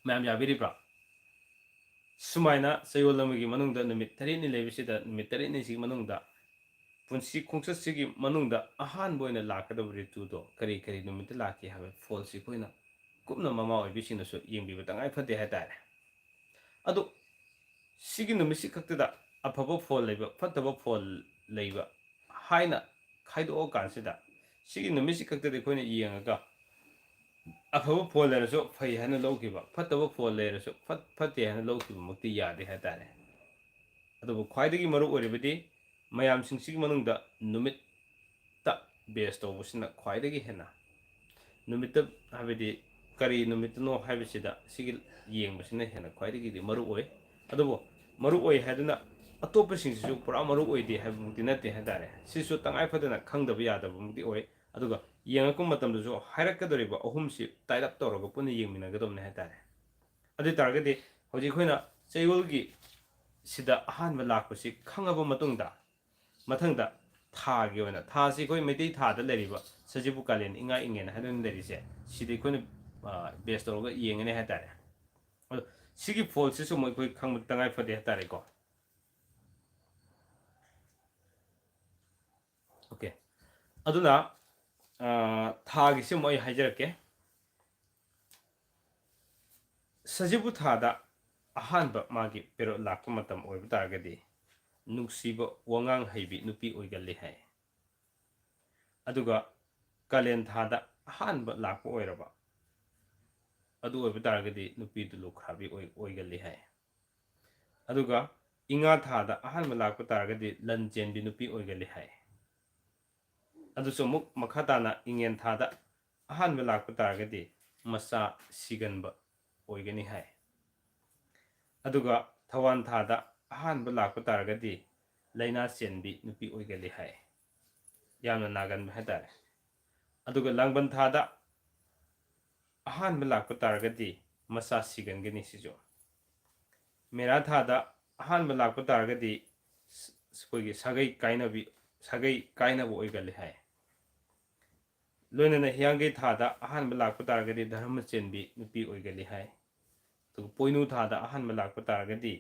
ꯃꯌꯥꯝ ꯌꯥꯕꯤꯔꯤꯕ꯭ꯔꯥ? ꯁꯨꯃꯥꯏꯅ ꯆꯌꯣꯜ ꯑꯃꯒꯤ ꯃꯅꯨꯡꯗ ꯅꯨꯃꯤꯠ ꯇꯔꯦꯠꯅꯤ ꯂꯩꯕꯁꯤꯗ, ꯅꯨꯃꯤꯠ ꯇꯔꯦꯠꯅꯤꯁꯤꯒꯤ ꯃꯅꯨꯡꯗ, ꯄꯨꯟꯁꯤ ꯈꯣꯡꯆꯠꯁꯤꯒꯤ ꯃꯅꯨꯡꯗ ꯑꯍꯥꯟꯕ ꯑꯣꯏꯅ ꯂꯥꯛꯀꯗꯕ ꯔꯤꯇꯨꯗꯣ ꯀꯔꯤ ꯀꯔꯤ ꯅꯨꯃꯤꯠꯇ ꯂꯥꯛꯀꯦ ꯍꯥꯏꯕ ꯐꯣꯜꯁꯤ ꯑꯩꯈꯣꯏꯅ ꯀꯨꯞꯅ ꯃꯃꯥ ꯑꯣꯏꯕꯤꯁꯤꯡꯅꯁꯨ ꯌꯦꯡꯕꯤꯕ ꯇꯉꯥꯏ ꯐꯗꯦ ꯍꯥꯏꯇꯥꯔꯦ꯫ ꯑꯗꯣ ꯁꯤꯒꯤ ꯅꯨꯃꯤꯠꯁꯤ ꯈꯛꯇꯗ ꯑꯐꯕ ꯐꯣꯜ ꯂꯩꯕ, ꯐꯠꯇꯕ ꯐꯣꯜ ꯂꯩꯕ ꯍꯥꯏꯅ ꯈꯥꯏꯗꯣꯛꯑꯀꯥꯟꯁꯤꯗ, ꯁꯤꯒꯤ ꯅꯨꯃꯤꯠꯁꯤ ꯈꯛꯇꯗ ꯑꯩꯈꯣꯏꯅ ꯌꯦꯡꯉꯒ ꯑꯐꯕ ꯐꯣꯜ ꯂꯩꯔꯁꯨ ꯐꯩ ꯍꯥꯏꯅ ꯂꯧꯈꯤꯕ, ꯐꯠꯇꯕ ꯐꯣꯜ ꯂꯩꯔꯁꯨ ꯐꯠ-, ꯐꯠꯇꯦ ꯍꯥꯏꯅ ꯂꯧꯈꯤꯕꯃꯛꯇꯤ ꯌꯥꯗꯦ ꯍꯥꯏꯇꯥꯔꯦ꯫ ꯑꯗꯨꯕꯨ ꯈ꯭ꯋꯥꯏꯗꯒꯤ ꯃꯔꯨ ꯑꯣꯏꯔꯤꯕꯗꯤ ꯃꯌꯥꯝꯁꯤꯡꯁꯤꯒꯤ ꯃꯅꯨꯡꯗ ꯅꯨꯃꯤꯠꯇ ꯕꯦꯁ ꯇꯧꯕꯁꯤꯅ ꯈ꯭ꯋꯥꯏꯗꯒꯤ ꯍꯦꯟꯅ, ꯅꯨꯃꯤꯠꯇ ꯍꯥꯏꯕꯗꯤ ꯀꯔꯤ ꯅꯨꯃꯤꯠꯇꯅꯣ ꯍꯥꯏꯕꯁꯤꯗ ꯁꯤꯒꯤ ꯌꯦꯡꯕꯁꯤꯅ ꯍꯦꯟꯅ ꯈ꯭ꯋꯥꯏꯗꯒꯤꯗꯤ ꯃꯔꯨ ꯑꯣꯏ꯫ ꯑꯗꯨꯕꯨ ꯃꯔꯨ ꯑꯣꯏ ꯍꯥꯏꯗꯨꯅ ꯑꯇꯣꯞꯄꯁꯤꯡꯁꯤꯁꯨ ꯄꯨꯔꯥ ꯃꯔꯨ ꯑꯣꯏꯗꯦ ꯍꯥꯏꯕꯃꯛꯇꯤ ꯅꯠꯇꯦ ꯍꯥꯏꯇꯥꯔꯦ꯫ ꯁꯤꯁꯨ ꯇꯉꯥꯏ ꯐꯗꯅ ꯈꯪꯗꯕ ꯌꯥꯗꯕꯃꯛꯇꯤ ꯑꯣꯏ꯫ ꯑꯗꯨꯒ ꯌꯦꯡꯉꯛꯄ ꯃꯇꯝꯗꯁꯨ ꯍꯥꯏꯔꯛꯀꯗꯧꯔꯤꯕ ꯑꯍꯨꯝꯁꯤ ꯇꯥꯏꯠ ꯑꯞ ꯇꯧꯔꯒ ꯄꯨꯟꯅ ꯌꯦꯡꯃꯤꯟꯅꯒꯗꯕꯅꯤ ꯍꯥꯏꯇꯥꯔꯦ꯫ ꯑꯗꯨ ꯑꯣꯏ ꯇꯥꯔꯒꯗꯤ ꯍꯧꯖꯤꯛ ꯑꯩꯈꯣꯏꯅ ꯆꯌꯣꯜꯒꯤ ꯁꯤꯗ ꯑꯍꯥꯟꯕ ꯂꯥꯛꯄꯁꯤ ꯈꯪꯉꯕ ꯃꯇꯨꯡꯗ, ꯃꯊꯪꯗ ꯊꯥꯒꯤ ꯑꯣꯏꯅ, ꯊꯥꯁꯤ ꯑꯩꯈꯣꯏ ꯃꯩꯇꯩ ꯊꯥꯗ ꯂꯩꯔꯤꯕ ꯁꯖꯤꯕꯨ, ꯀꯥꯂꯦꯟ, ꯏꯉꯥ, ꯏꯉꯦꯟ ꯍꯥꯏꯗꯨꯅ ꯂꯩꯔꯤꯁꯦ, ꯁꯤꯗꯤ ꯑꯩꯈꯣꯏꯅ, ꯑ, ꯕꯦꯁ ꯇꯧꯔꯒ ꯌꯦꯡꯒꯅꯤ ꯍꯥꯏꯇꯥꯔꯦ꯫ ꯑꯗꯣ ꯁꯤꯒꯤ ꯐꯣꯜꯁꯤꯁꯨ ꯑꯃꯨꯛ ꯑꯩꯈꯣꯏ ꯈꯪꯕ ꯇꯉꯥꯏ ꯐꯗꯦ ꯍꯥꯏꯇꯥꯔꯦꯀꯣ꯫ ꯑꯣꯀꯦ꯫ ꯑꯗꯨꯅ, ꯑ, ꯊꯥꯒꯤꯁꯤ ꯑꯃꯨꯛ ꯑꯩ ꯍꯥꯏꯖꯔꯛꯀꯦ꯫ ꯁꯖꯤꯕꯨ ꯊꯥꯗ ꯑꯍꯥꯟꯕ ꯃꯥꯒꯤ ꯄꯦꯔꯣꯠ ꯂꯥꯛꯄ ꯃꯇꯝ ꯑꯣꯏꯕ ꯇꯥꯔꯒꯗꯤ ꯅꯨꯡꯁꯤꯕ, ꯋꯥꯉꯥꯡ ꯍꯩꯕꯤ ꯅꯨꯄꯤ ꯑꯣꯏꯒꯜꯂꯤ ꯍꯥꯏ꯫ ꯑꯗꯨꯒ ꯀꯥꯂꯦꯟ ꯊꯥꯗ ꯑꯍꯥꯟꯕ ꯂꯥꯛꯄ ꯑꯣꯏꯔꯕ, ꯑꯗꯨ ꯑꯣꯏꯕ ꯇꯥꯔꯒꯗꯤ ꯅꯨꯄꯤꯗꯨ ꯂꯨꯈ꯭ꯔꯥꯕꯤ ꯑꯣꯏ-, ꯑꯣꯏꯒꯜꯂꯤ ꯍꯥꯏ꯫ ꯑꯗꯨꯒ ꯏꯉꯥ ꯊꯥꯗ ꯑꯍꯥꯟꯕ ꯂꯥꯛꯄ ꯇꯥꯔꯒꯗꯤ ꯂꯟ ꯆꯦꯟꯕꯤ ꯅꯨꯄꯤ ꯑꯣꯏꯒꯜꯂꯤ ꯍꯥꯏ꯫ ꯑꯗꯨꯁꯨ ꯑꯃꯨꯛ ꯃꯈꯥ ꯇꯥꯅ ꯏꯉꯦꯟ ꯊꯥꯗ ꯑꯍꯥꯟꯕ ꯂꯥꯛꯄ ꯇꯥꯔꯒꯗꯤ ꯃꯆꯥ ꯁꯤꯒꯟꯕ ꯑꯣꯏꯒꯅꯤ ꯍꯥꯏ꯫ ꯑꯗꯨꯒ ꯊꯧꯋꯥꯟ ꯊꯥꯗ ꯑꯍꯥꯟꯕ ꯂꯥꯛꯄ ꯇꯥꯔꯒꯗꯤ ꯂꯥꯏꯅꯥ ꯆꯦꯟꯕꯤ ꯅꯨꯄꯤ ꯑꯣꯏꯒꯜꯂꯤ ꯍꯥꯏ꯫ ꯌꯥꯝꯅ ꯅꯥꯒꯟꯕ ꯍꯥꯏꯇꯥꯔꯦ꯫ ꯑꯗꯨꯒ ꯂꯥꯡꯕꯟ ꯊꯥꯗ ꯑꯍꯥꯟꯕ ꯂꯥꯛꯄ ꯇꯥꯔꯒꯗꯤ ꯃꯆꯥ ꯁꯤꯒꯟꯒꯅꯤ ꯁꯤꯁꯨ꯫ ꯃꯦꯔꯥ ꯊꯥꯗ ꯑꯍꯥꯟꯕ ꯂꯥꯛꯄ ꯇꯥꯔꯒꯗꯤ ꯑꯩꯈꯣꯏꯒꯤ ꯁꯥꯒꯩ ꯀꯥꯏꯅꯕꯤ ꯁꯥꯒꯩ ꯀꯥꯏꯅꯕ ꯑꯣꯏꯒꯜꯂꯤ ꯍꯥꯏ꯫ ꯂꯣꯏꯅꯅ ꯍꯤꯌꯥꯡꯒꯩ ꯊꯥꯗ ꯑꯍꯥꯟꯕ ꯂꯥꯛꯄ ꯇꯥꯔꯒꯗꯤ ꯙꯔꯃ ꯆꯦꯟꯕꯤ ꯅꯨꯄꯤ ꯑꯣꯏꯒꯜꯂꯤ ꯍꯥꯏ꯫ ꯑꯗꯨꯒ ꯄꯣꯏꯅꯨ ꯊꯥꯗ ꯑꯍꯥꯟꯕ ꯂꯥꯛꯄ ꯇꯥꯔꯒꯗꯤ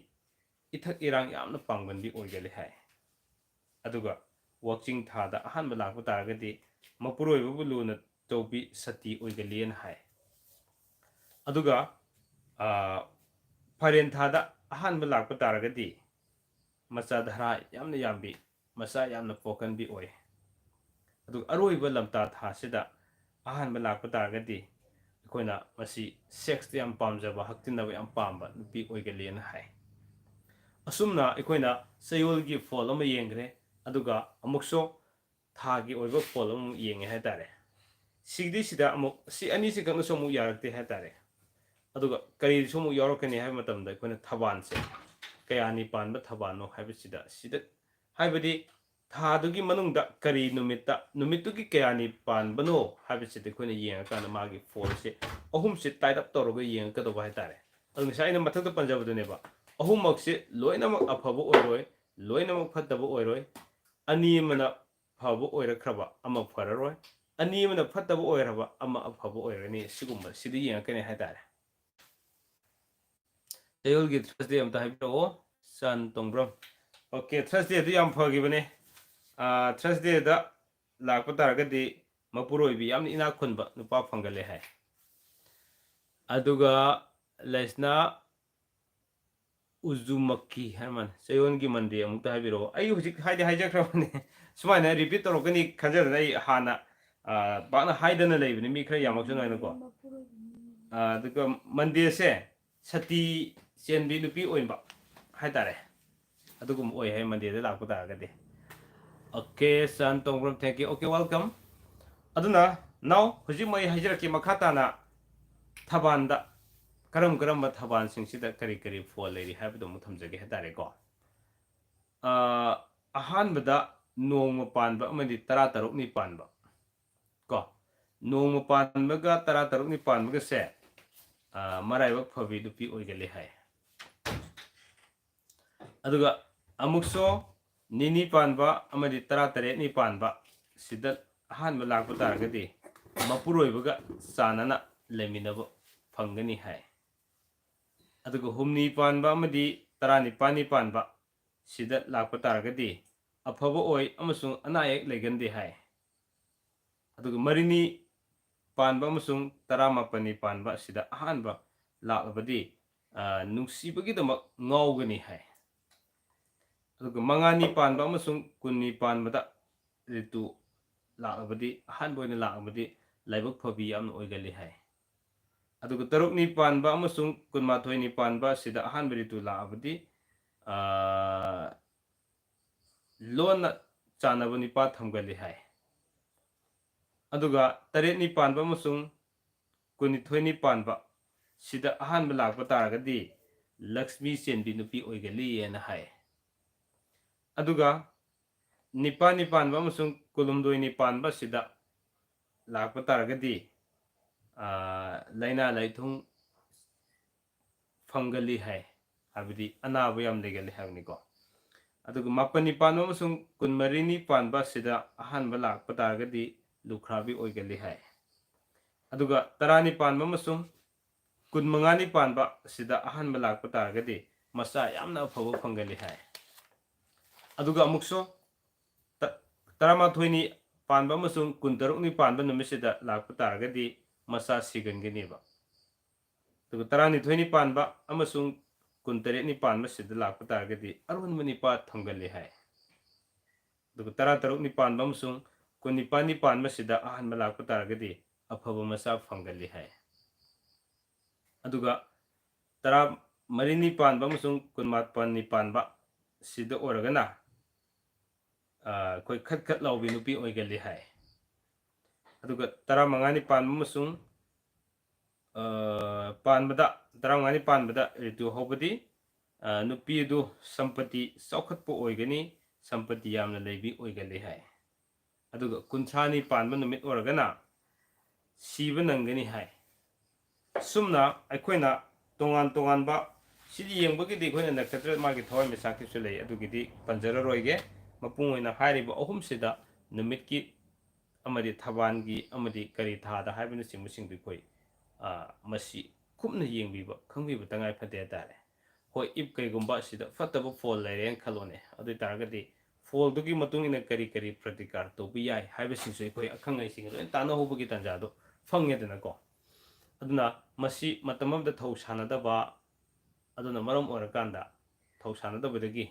ꯏꯊꯛ ꯏꯔꯥꯡ ꯌꯥꯝꯅ ꯄꯥꯡꯒꯟꯕꯤ ꯑꯣꯏꯒꯜꯂꯤ ꯍꯥꯏ꯫ ꯑꯗꯨꯒ ꯋꯥꯛꯆꯤꯡ ꯊꯥꯗ ꯑꯍꯥꯟꯕ ꯂꯥꯛꯄ ꯇꯥꯔꯒꯗꯤ ꯃꯄꯨꯔꯣꯏꯕꯕꯨ ꯂꯨꯅ ꯇꯧꯕꯤ ꯁꯇꯤ ꯑꯣꯏꯒꯜꯂꯤꯅ ꯍꯥꯏ꯫ ꯑꯗꯨꯒ ꯐꯥꯏꯔꯦꯟ ꯊꯥꯗ ꯑꯍꯥꯟꯕ ꯂꯥꯛꯄ ꯇꯥꯔꯒꯗꯤ ꯃꯆꯥ ꯙꯔꯥ ꯌꯥꯝꯅ ꯌꯥꯝꯕꯤ, ꯃꯆꯥ ꯌꯥꯝꯅ ꯄꯣꯛꯀꯟꯕꯤ ꯑꯣꯏ꯫ ꯑꯗꯨꯒ ꯑꯔꯣꯏꯕ ꯂꯝꯇꯥ ꯊꯥꯁꯤꯗ ꯑꯍꯥꯟꯕ ꯂꯥꯛꯄ ꯇꯥꯔꯒꯗꯤ ꯑꯩꯈꯣꯏꯅ ꯃꯁꯤ ꯁꯦꯛꯁꯇ ꯌꯥꯝ ꯄꯥꯝꯖꯕ, ꯍꯛꯇꯤꯟꯅꯕ ꯌꯥꯝ ꯄꯥꯝꯕ ꯅꯨꯄꯤ ꯑꯣꯏꯒꯜꯂꯤꯅ ꯍꯥꯏ꯫ ꯑꯁꯨꯝꯅ ꯑꯩꯈꯣꯏꯅ ꯆꯌꯣꯜꯒꯤ ꯐꯣꯜ ꯑꯃ ꯌꯦꯡꯈ꯭ꯔꯦ꯫ ꯑꯗꯨꯒ ꯑꯃꯨꯛꯁꯨ ꯊꯥꯒꯤ ꯑꯣꯏꯕ ꯐꯣꯜ ꯑꯃꯃꯨꯛ ꯌꯦꯡꯉꯦ ꯍꯥꯏꯇꯥꯔꯦ꯫ ꯁꯤꯒꯤꯗꯤ ꯁꯤꯗ ꯑꯃꯨꯛ ꯁꯤ ꯑꯅꯤꯁꯤꯈꯛꯅꯁꯨ ꯑꯃꯨꯛ ꯌꯥꯔꯛꯇꯦ ꯍꯥꯏꯇꯥꯔꯦ꯫ ꯑꯗꯨꯒ ꯀꯔꯤꯁꯨ ꯑꯃꯨꯛ ꯌꯥꯎꯔꯛꯀꯅꯤ ꯍꯥꯏꯕ ꯃꯇꯝꯗ ꯑꯩꯈꯣꯏꯅ ꯊꯕꯥꯜꯁꯦ ꯀꯌꯥꯅꯤ ꯄꯥꯟꯕ ꯊꯕꯥꯜꯅꯣ ꯍꯥꯏꯕꯁꯤꯗ ꯁꯤꯗ ꯍꯥꯏꯕꯗꯤ ꯊꯥꯗꯨꯒꯤ ꯃꯅꯨꯡꯗ ꯀꯔꯤ ꯅꯨꯃꯤꯠꯇ ꯅꯨꯃꯤꯠꯇꯨꯒꯤ ꯀꯌꯥꯅꯤ ꯄꯥꯟꯕꯅꯣ ꯍꯥꯏꯕꯁꯤꯗ ꯑꯩꯈꯣꯏꯅ ꯌꯦꯡꯉꯀꯥꯟꯗ ꯃꯥꯒꯤ ꯐꯣꯜꯁꯦ ꯑꯍꯨꯝꯁꯦ ꯇꯥꯏꯠ ꯑꯞ ꯇꯧꯔꯒ ꯌꯦꯡꯉꯛꯀꯗꯧꯕ ꯍꯥꯏꯇꯥꯔꯦ꯫ ꯑꯗꯨ ꯉꯁꯥꯏ ꯑꯩꯅ ꯃꯊꯛꯇ ꯄꯟꯖꯕꯗꯨꯅꯦꯕ, ꯑꯍꯨꯝꯃꯛꯁꯦ ꯂꯣꯏꯅꯃꯛ ꯑꯐꯕ ꯑꯣꯏꯔꯣꯏ, ꯂꯣꯏꯅꯃꯛ ꯐꯠꯇꯕ ꯑꯣꯏꯔꯣꯏ꯫ ꯑꯅꯤ ꯑꯃꯅ ꯐꯕ ꯑꯣꯏꯔꯛꯈ꯭ꯔꯕ ꯑꯃ ꯐꯔꯔꯣꯏ, ꯑꯅꯤ ꯑꯃꯅ ꯐꯠꯇꯕ ꯑꯣꯏꯔꯕ ꯑꯃ ꯑꯐꯕ ꯑꯣꯏꯔꯅꯤ꯫ ꯁꯤꯒꯨꯝꯕ ꯁꯤꯗ ꯌꯦꯡꯉꯛꯀꯅꯤ ꯍꯥꯏꯇꯥꯔꯦ꯫ ꯆꯌꯣꯜꯒꯤ ꯊꯔꯁꯗꯦ ꯑꯝꯇ ꯍꯥꯏꯕꯤꯔꯛꯑꯣ, ꯆꯥꯟ ꯇꯣꯡꯕ꯭ꯔꯝ꯫ ꯑꯣꯀꯦ, ꯊꯔꯁꯗꯦꯗꯨ ꯌꯥꯝ ꯐꯈꯤꯕꯅꯦ꯫ ꯊꯔꯁꯗꯦꯗ ꯂꯥꯛꯄ ꯇꯥꯔꯒꯗꯤ ꯃꯄꯨꯔꯣꯏꯕꯤ ꯌꯥꯝꯅ ꯏꯅꯥꯛ ꯈꯨꯟꯕ ꯅꯨꯄꯥ ꯐꯪꯒꯜꯂꯦ ꯍꯥꯏ꯫ ꯑꯗꯨꯒ ꯂꯩꯁꯅꯥ ꯎꯖꯨꯃꯛꯀꯤ ꯍꯥꯏꯔꯃꯅꯤ, ꯆꯌꯣꯜꯒꯤ ꯃꯟꯗꯦ ꯑꯃꯨꯛꯇ ꯍꯥꯏꯕꯤꯔꯛꯑꯣ꯫ ꯑꯩ ꯍꯧꯖꯤꯛ ꯍꯥꯏꯗꯤ ꯍꯥꯏꯖꯈ꯭ꯔꯕꯅꯦ, ꯁꯨꯃꯥꯏꯅ ꯔꯤꯄꯤꯠ ꯇꯧꯔꯛꯀꯅꯤ ꯈꯟꯖꯗꯅ ꯑꯩ ꯍꯥꯟꯅ ꯄꯥꯛꯅ ꯍꯥꯏꯗꯅ ꯂꯩꯕꯅꯤ, ꯃꯤ ꯈꯔ ꯌꯥꯝꯃꯛꯁꯅꯨ ꯍꯥꯏꯅꯀꯣ꯫ ꯑꯗꯨꯒ ꯃꯟꯗꯦꯁꯦ ꯁꯇꯤ ꯆꯦꯟꯕꯤ ꯅꯨꯄꯤ ꯑꯣꯏꯕ ꯍꯥꯏꯇꯥꯔꯦ, ꯑꯗꯨꯒꯨꯝꯕ ꯑꯣꯏ ꯍꯥꯏ ꯃꯟꯗꯦꯗ ꯂꯥꯛꯄ ꯇꯥꯔꯒꯗꯤ꯫ ꯑꯣꯀꯦ, ꯆꯥꯟ ꯇꯣꯡꯕ꯭ꯔꯝ, thank you, okay, welcome꯫ ꯑꯗꯨꯅ ꯅꯥꯎ ꯍꯧꯖꯤꯛ ꯑꯩ ꯍꯥꯏꯖꯔꯛꯀꯦ ꯃꯈꯥ ꯇꯥꯅ ꯊꯕꯥꯟꯗ ꯀꯔꯝ ꯀꯔꯝꯕ ꯊꯕꯥꯟꯁꯤꯡꯁꯤꯗ ꯀꯔꯤ ꯀꯔꯤ ꯐꯣꯜ ꯂꯩꯔꯤ ꯍꯥꯏꯕꯗꯨ ꯑꯃꯨꯛ ꯊꯝꯖꯒꯦ ꯍꯥꯏꯇꯥꯔꯦꯀꯣ꯫ ꯑꯍꯥꯟꯕꯗ ꯅꯣꯡꯃ ꯄꯥꯟꯕ ꯑꯃꯗꯤ ꯇꯔꯥ ꯇꯔꯨꯛꯅꯤ ꯄꯥꯟꯕ ꯀꯣ꯫ ꯅꯣꯡꯃ ꯄꯥꯟꯕꯒ ꯇꯔꯥ ꯇꯔꯨꯛꯅꯤ ꯄꯥꯟꯕꯒꯁꯦ ꯃꯔꯥꯏꯕꯛ ꯐꯕꯤ ꯅꯨꯄꯤ ꯑꯣꯏꯒꯜꯂꯤ ꯍꯥꯏ꯫ ꯑꯗꯨꯒ ꯑꯃꯨꯛꯁꯨ ꯅꯤꯅꯤ ꯄꯥꯟꯕ ꯑꯃꯗꯤ ꯇꯔꯥꯇꯔꯦꯠꯅꯤ ꯄꯥꯟꯕ ꯁꯤꯗ ꯑꯍꯥꯟꯕ ꯂꯥꯛꯄ ꯇꯥꯔꯒꯗꯤ ꯃꯄꯨꯔꯣꯏꯕꯒ ꯆꯥꯟꯅꯅ ꯂꯩꯃꯤꯟꯅꯕ ꯐꯪꯒꯅꯤ ꯍꯥꯏ꯫ ꯑꯗꯨꯒ ꯍꯨꯝꯅꯤ ꯄꯥꯟꯕ ꯑꯃꯗꯤ ꯇꯔꯥꯅꯤꯄꯥꯜꯅꯤ ꯄꯥꯟꯕ ꯁꯤꯗ ꯂꯥꯛꯄ ꯇꯥꯔꯒꯗꯤ ꯑꯐꯕ ꯑꯣꯏ ꯑꯃꯁꯨꯡ ꯑꯅꯥ ꯑꯌꯦꯛ ꯂꯩꯒꯟꯗꯦ ꯍꯥꯏ꯫ ꯑꯗꯨꯒ ꯃꯔꯤꯅꯤ ꯄꯥꯟꯕ ꯑꯃꯁꯨꯡ ꯇꯔꯥꯃꯥꯄꯜꯅꯤ ꯄꯥꯟꯕ ꯑꯁꯤꯗ ꯑꯍꯥꯟꯕ ꯂꯥꯛꯂꯕꯗꯤ, ꯑ, ꯅꯨꯡꯁꯤꯕꯒꯤꯗꯃꯛ ꯉꯥꯎꯒꯅꯤ ꯍꯥꯏ꯫ ꯑꯗꯨꯒ ꯃꯉꯥꯅꯤ ꯄꯥꯟꯕ ꯑꯃꯁꯨꯡ ꯀꯨꯟꯅꯤ ꯄꯥꯟꯕꯗ ꯔꯤꯇꯨ ꯂꯥꯛꯂꯕꯗꯤ, ꯑꯍꯥꯟꯕ ꯑꯣꯏꯅ ꯂꯥꯛꯂꯕꯗꯤ ꯂꯥꯏꯕꯛ ꯐꯕꯤ ꯌꯥꯝꯅ ꯑꯣꯏꯒꯜꯂꯤ ꯍꯥꯏ꯫ ꯑꯗꯨꯒ ꯇꯔꯨꯛꯅꯤ ꯄꯥꯟꯕ ꯑꯃꯁꯨꯡ ꯀꯨꯟꯃꯥꯊꯣꯏꯅꯤ ꯄꯥꯟꯕ ꯑꯁꯤꯗ ꯑꯍꯥꯟꯕ ꯔꯤꯇꯨ ꯂꯥꯛꯂꯕꯗꯤ, ꯑ, ꯂꯣꯟꯅ ꯆꯥꯟꯅꯕ ꯅꯤꯄꯥ ꯊꯝꯒꯜꯂꯤ ꯍꯥꯏ꯫ ꯑꯗꯨꯒ ꯇꯔꯦꯠꯅꯤ ꯄꯥꯟꯕ ꯑꯃꯁꯨꯡ ꯀꯨꯟꯅꯤꯊꯣꯏꯅꯤ ꯄꯥꯟꯕ ꯁꯤꯗ ꯑꯍꯥꯟꯕ ꯂꯥꯛꯄ ꯇꯥꯔꯒꯗꯤ ꯂꯛꯁꯃꯤ ꯆꯦꯟꯕꯤ ꯅꯨꯄꯤ ꯑꯣꯏꯒꯜꯂꯤꯑꯅ ꯍꯥꯏ꯫ ꯑꯗꯨꯒ ꯅꯤꯄꯥꯜꯅꯤ ꯄꯥꯟꯕ ꯑꯃꯁꯨꯡ ꯀꯨꯟꯍꯨꯝꯗꯣꯏꯅꯤ ꯄꯥꯟꯕ ꯁꯤꯗ ꯂꯥꯛꯄ ꯇꯥꯔꯒꯗꯤ, ꯑ, ꯂꯥꯏꯅꯥ ꯂꯥꯏꯊꯨꯡ ꯐꯪꯒꯜꯂꯤ ꯍꯥꯏ, ꯍꯥꯏꯕꯗꯤ ꯑꯅꯥꯕ ꯌꯥꯝ ꯂꯩꯒꯜꯂꯤ ꯍꯥꯏꯕꯅꯤꯀꯣ꯫ ꯑꯗꯨꯒ ꯃꯥꯄꯜꯅꯤ ꯄꯥꯟꯕ ꯑꯃꯁꯨꯡ ꯀꯨꯟꯃꯔꯤꯅꯤ ꯄꯥꯟꯕ ꯑꯁꯤꯗ ꯑꯍꯥꯟꯕ ꯂꯥꯛꯄ ꯇꯥꯔꯒꯗꯤ ꯂꯨꯈ꯭ꯔꯥꯕꯤ ꯑꯣꯏꯒꯜꯂꯤ ꯍꯥꯏ꯫ ꯑꯗꯨꯒ ꯇꯔꯥꯅꯤ ꯄꯥꯟꯕ ꯑꯃꯁꯨꯡ ꯀꯨꯟꯃꯉꯥꯅꯤ ꯄꯥꯟꯕ ꯑꯁꯤꯗ ꯑꯍꯥꯟꯕ ꯂꯥꯛꯄ ꯇꯥꯔꯒꯗꯤ ꯃꯆꯥ ꯌꯥꯝꯅ ꯑꯐꯕ ꯐꯪꯒꯜꯂꯤ ꯍꯥꯏ꯫ ꯑꯗꯨꯒ ꯑꯃꯨꯛꯁꯨ ꯇ-, ꯇꯔꯥꯃꯥꯊꯣꯏꯅꯤ ꯄꯥꯟꯕ ꯑꯃꯁꯨꯡ ꯀꯨꯟꯇꯔꯨꯛꯅꯤ ꯄꯥꯟꯕ ꯅꯨꯃꯤꯠꯁꯤꯗ ꯂꯥꯛꯄ ꯇꯥꯔꯒꯗꯤ ꯃꯆꯥ ꯁꯤꯒꯟꯒꯅꯦꯕ꯫ ꯑꯗꯨꯒ ꯇꯔꯥꯅꯤꯊꯣꯏꯅꯤ ꯄꯥꯟꯕ ꯑꯃꯁꯨꯡ ꯀꯨꯟꯇꯔꯦꯠꯅꯤ ꯄꯥꯟꯕꯁꯤꯗ ꯂꯥꯛꯄ ꯇꯥꯔꯒꯗꯤ ꯑꯔꯣꯟꯕ ꯅꯤꯄꯥ ꯊꯝꯒꯜꯂꯤ ꯍꯥꯏ꯫ ꯑꯗꯨꯒ ꯇꯔꯥꯇꯔꯨꯛꯅꯤ ꯄꯥꯟꯕ ꯑꯃꯁꯨꯡ ꯀꯨꯟꯅꯤꯄꯥꯜꯅꯤ ꯄꯥꯟꯕꯁꯤꯗ ꯑꯍꯥꯟꯕ ꯂꯥꯛꯄ ꯇꯥꯔꯒꯗꯤ ꯑꯐꯕ ꯃꯆꯥ ꯐꯪꯒꯜꯂꯤ ꯍꯥꯏ꯫ ꯑꯗꯨꯒ ꯇꯔꯥꯃꯔꯤꯅꯤ ꯄꯥꯟꯕ ꯑꯃꯁꯨꯡ ꯀꯨꯟꯃꯥꯄꯜꯅꯤ ꯄꯥꯟꯕ ꯁꯤꯗ ꯑꯣꯏꯔꯒꯅ, ꯑ, ꯑꯩꯈꯣꯏ ꯈꯠ ꯈꯠ ꯂꯥꯎꯕꯤ ꯅꯨꯄꯤ ꯑꯣꯏꯒꯜꯂꯤ ꯍꯥꯏ꯫ ꯑꯗꯨꯒ ꯇꯔꯥꯃꯉꯥꯅꯤ ꯄꯥꯟꯕ ꯑꯃꯁꯨꯡ, ꯑ, ꯄꯥꯟꯕꯗ, ꯇꯔꯥꯃꯉꯥꯅꯤ ꯄꯥꯟꯕꯗ ꯔꯤꯇꯨ ꯍꯧꯕꯗꯤ, ꯑ, ꯅꯨꯄꯤ ꯑꯗꯨ ꯁꯝꯄꯇꯤ ꯆꯥꯎꯈꯠꯄ ꯑꯣꯏꯒꯅꯤ, ꯁꯝꯄꯇꯤ ꯌꯥꯝꯅ ꯂꯩꯕꯤ ꯑꯣꯏꯒꯜꯂꯤ ꯍꯥꯏ꯫ ꯑꯗꯨꯒ ꯀꯨꯟꯊ꯭ꯔꯥꯅꯤ ꯄꯥꯟꯕ ꯅꯨꯃꯤꯠ ꯑꯣꯏꯔꯒꯅ ꯁꯤꯕ ꯅꯪꯒꯅꯤ ꯍꯥꯏ꯫ ꯁꯨꯝꯅ ꯑꯩꯈꯣꯏꯅ ꯇꯣꯉꯥꯟ ꯇꯣꯉꯥꯟꯕ ꯁꯤꯗꯤ ꯌꯦꯡꯕꯒꯤꯗꯤ ꯑꯩꯈꯣꯏꯅ ꯅꯛꯁꯇ꯭ꯔ ꯃꯥꯒꯤ ꯊꯋꯥꯏ ꯃꯤꯆꯥꯛꯀꯤꯁꯨ ꯂꯩ, ꯑꯗꯨꯒꯤꯗꯤ ꯄꯟꯖꯔꯔꯣꯏꯒꯦ꯫ ꯃꯄꯨꯡ ꯑꯣꯏꯅ ꯍꯥꯏꯔꯤꯕ ꯑꯍꯨꯝꯁꯤꯗ ꯅꯨꯃꯤꯠꯀꯤ ꯑꯃꯗꯤ ꯊꯕꯥꯟꯒꯤ ꯑꯃꯗꯤ ꯀꯔꯤ ꯊꯥꯗ ꯍꯥꯏꯕꯅꯆꯤꯡꯕꯁꯤꯡꯗꯨ ꯑꯩꯈꯣꯏ, ꯑ, ꯃꯁꯤ ꯀꯨꯞꯅ ꯌꯦꯡꯕꯤꯕ, ꯈꯪꯕꯤꯕ ꯇꯉꯥꯏ ꯐꯗꯦ ꯍꯥꯏꯇꯥꯔꯦ꯫ ꯍꯣꯏ, if ꯀꯩꯒꯨꯝꯕ ꯁꯤꯗ ꯐꯠꯇꯕ ꯐꯣꯜ ꯂꯩꯔꯦꯅ ꯈꯜꯂꯣꯅꯦ, ꯑꯗꯨ ꯑꯣꯏ ꯇꯥꯔꯒꯗꯤ ꯐꯣꯜꯗꯨꯒꯤ ꯃꯇꯨꯡ ꯏꯟꯅ ꯀꯔꯤ ꯀꯔꯤ ꯄ꯭ꯔꯇꯤꯀꯥꯔ ꯇꯧꯕ ꯌꯥꯏ ꯍꯥꯏꯕꯁꯤꯡꯁꯨ ꯑꯩꯈꯣꯏ ꯑꯈꯪ ꯑꯍꯩꯁꯤꯡꯒ ꯂꯣꯏꯅ ꯇꯥꯟꯅꯍꯧꯕꯒꯤ ꯇꯥꯟꯖꯥꯗꯣ ꯐꯪꯉꯦꯗꯅꯀꯣ꯫ ꯑꯗꯨꯅ ꯃꯁꯤ ꯃꯇꯝ ꯑꯃꯗ ꯊꯧ ꯁꯥꯟꯅꯗꯕ, ꯑꯗꯨꯅ ꯃꯔꯝ ꯑꯣꯏꯔꯀꯥꯟꯗ ꯊꯧ ꯁꯥꯟꯅꯗꯕꯗꯒꯤ,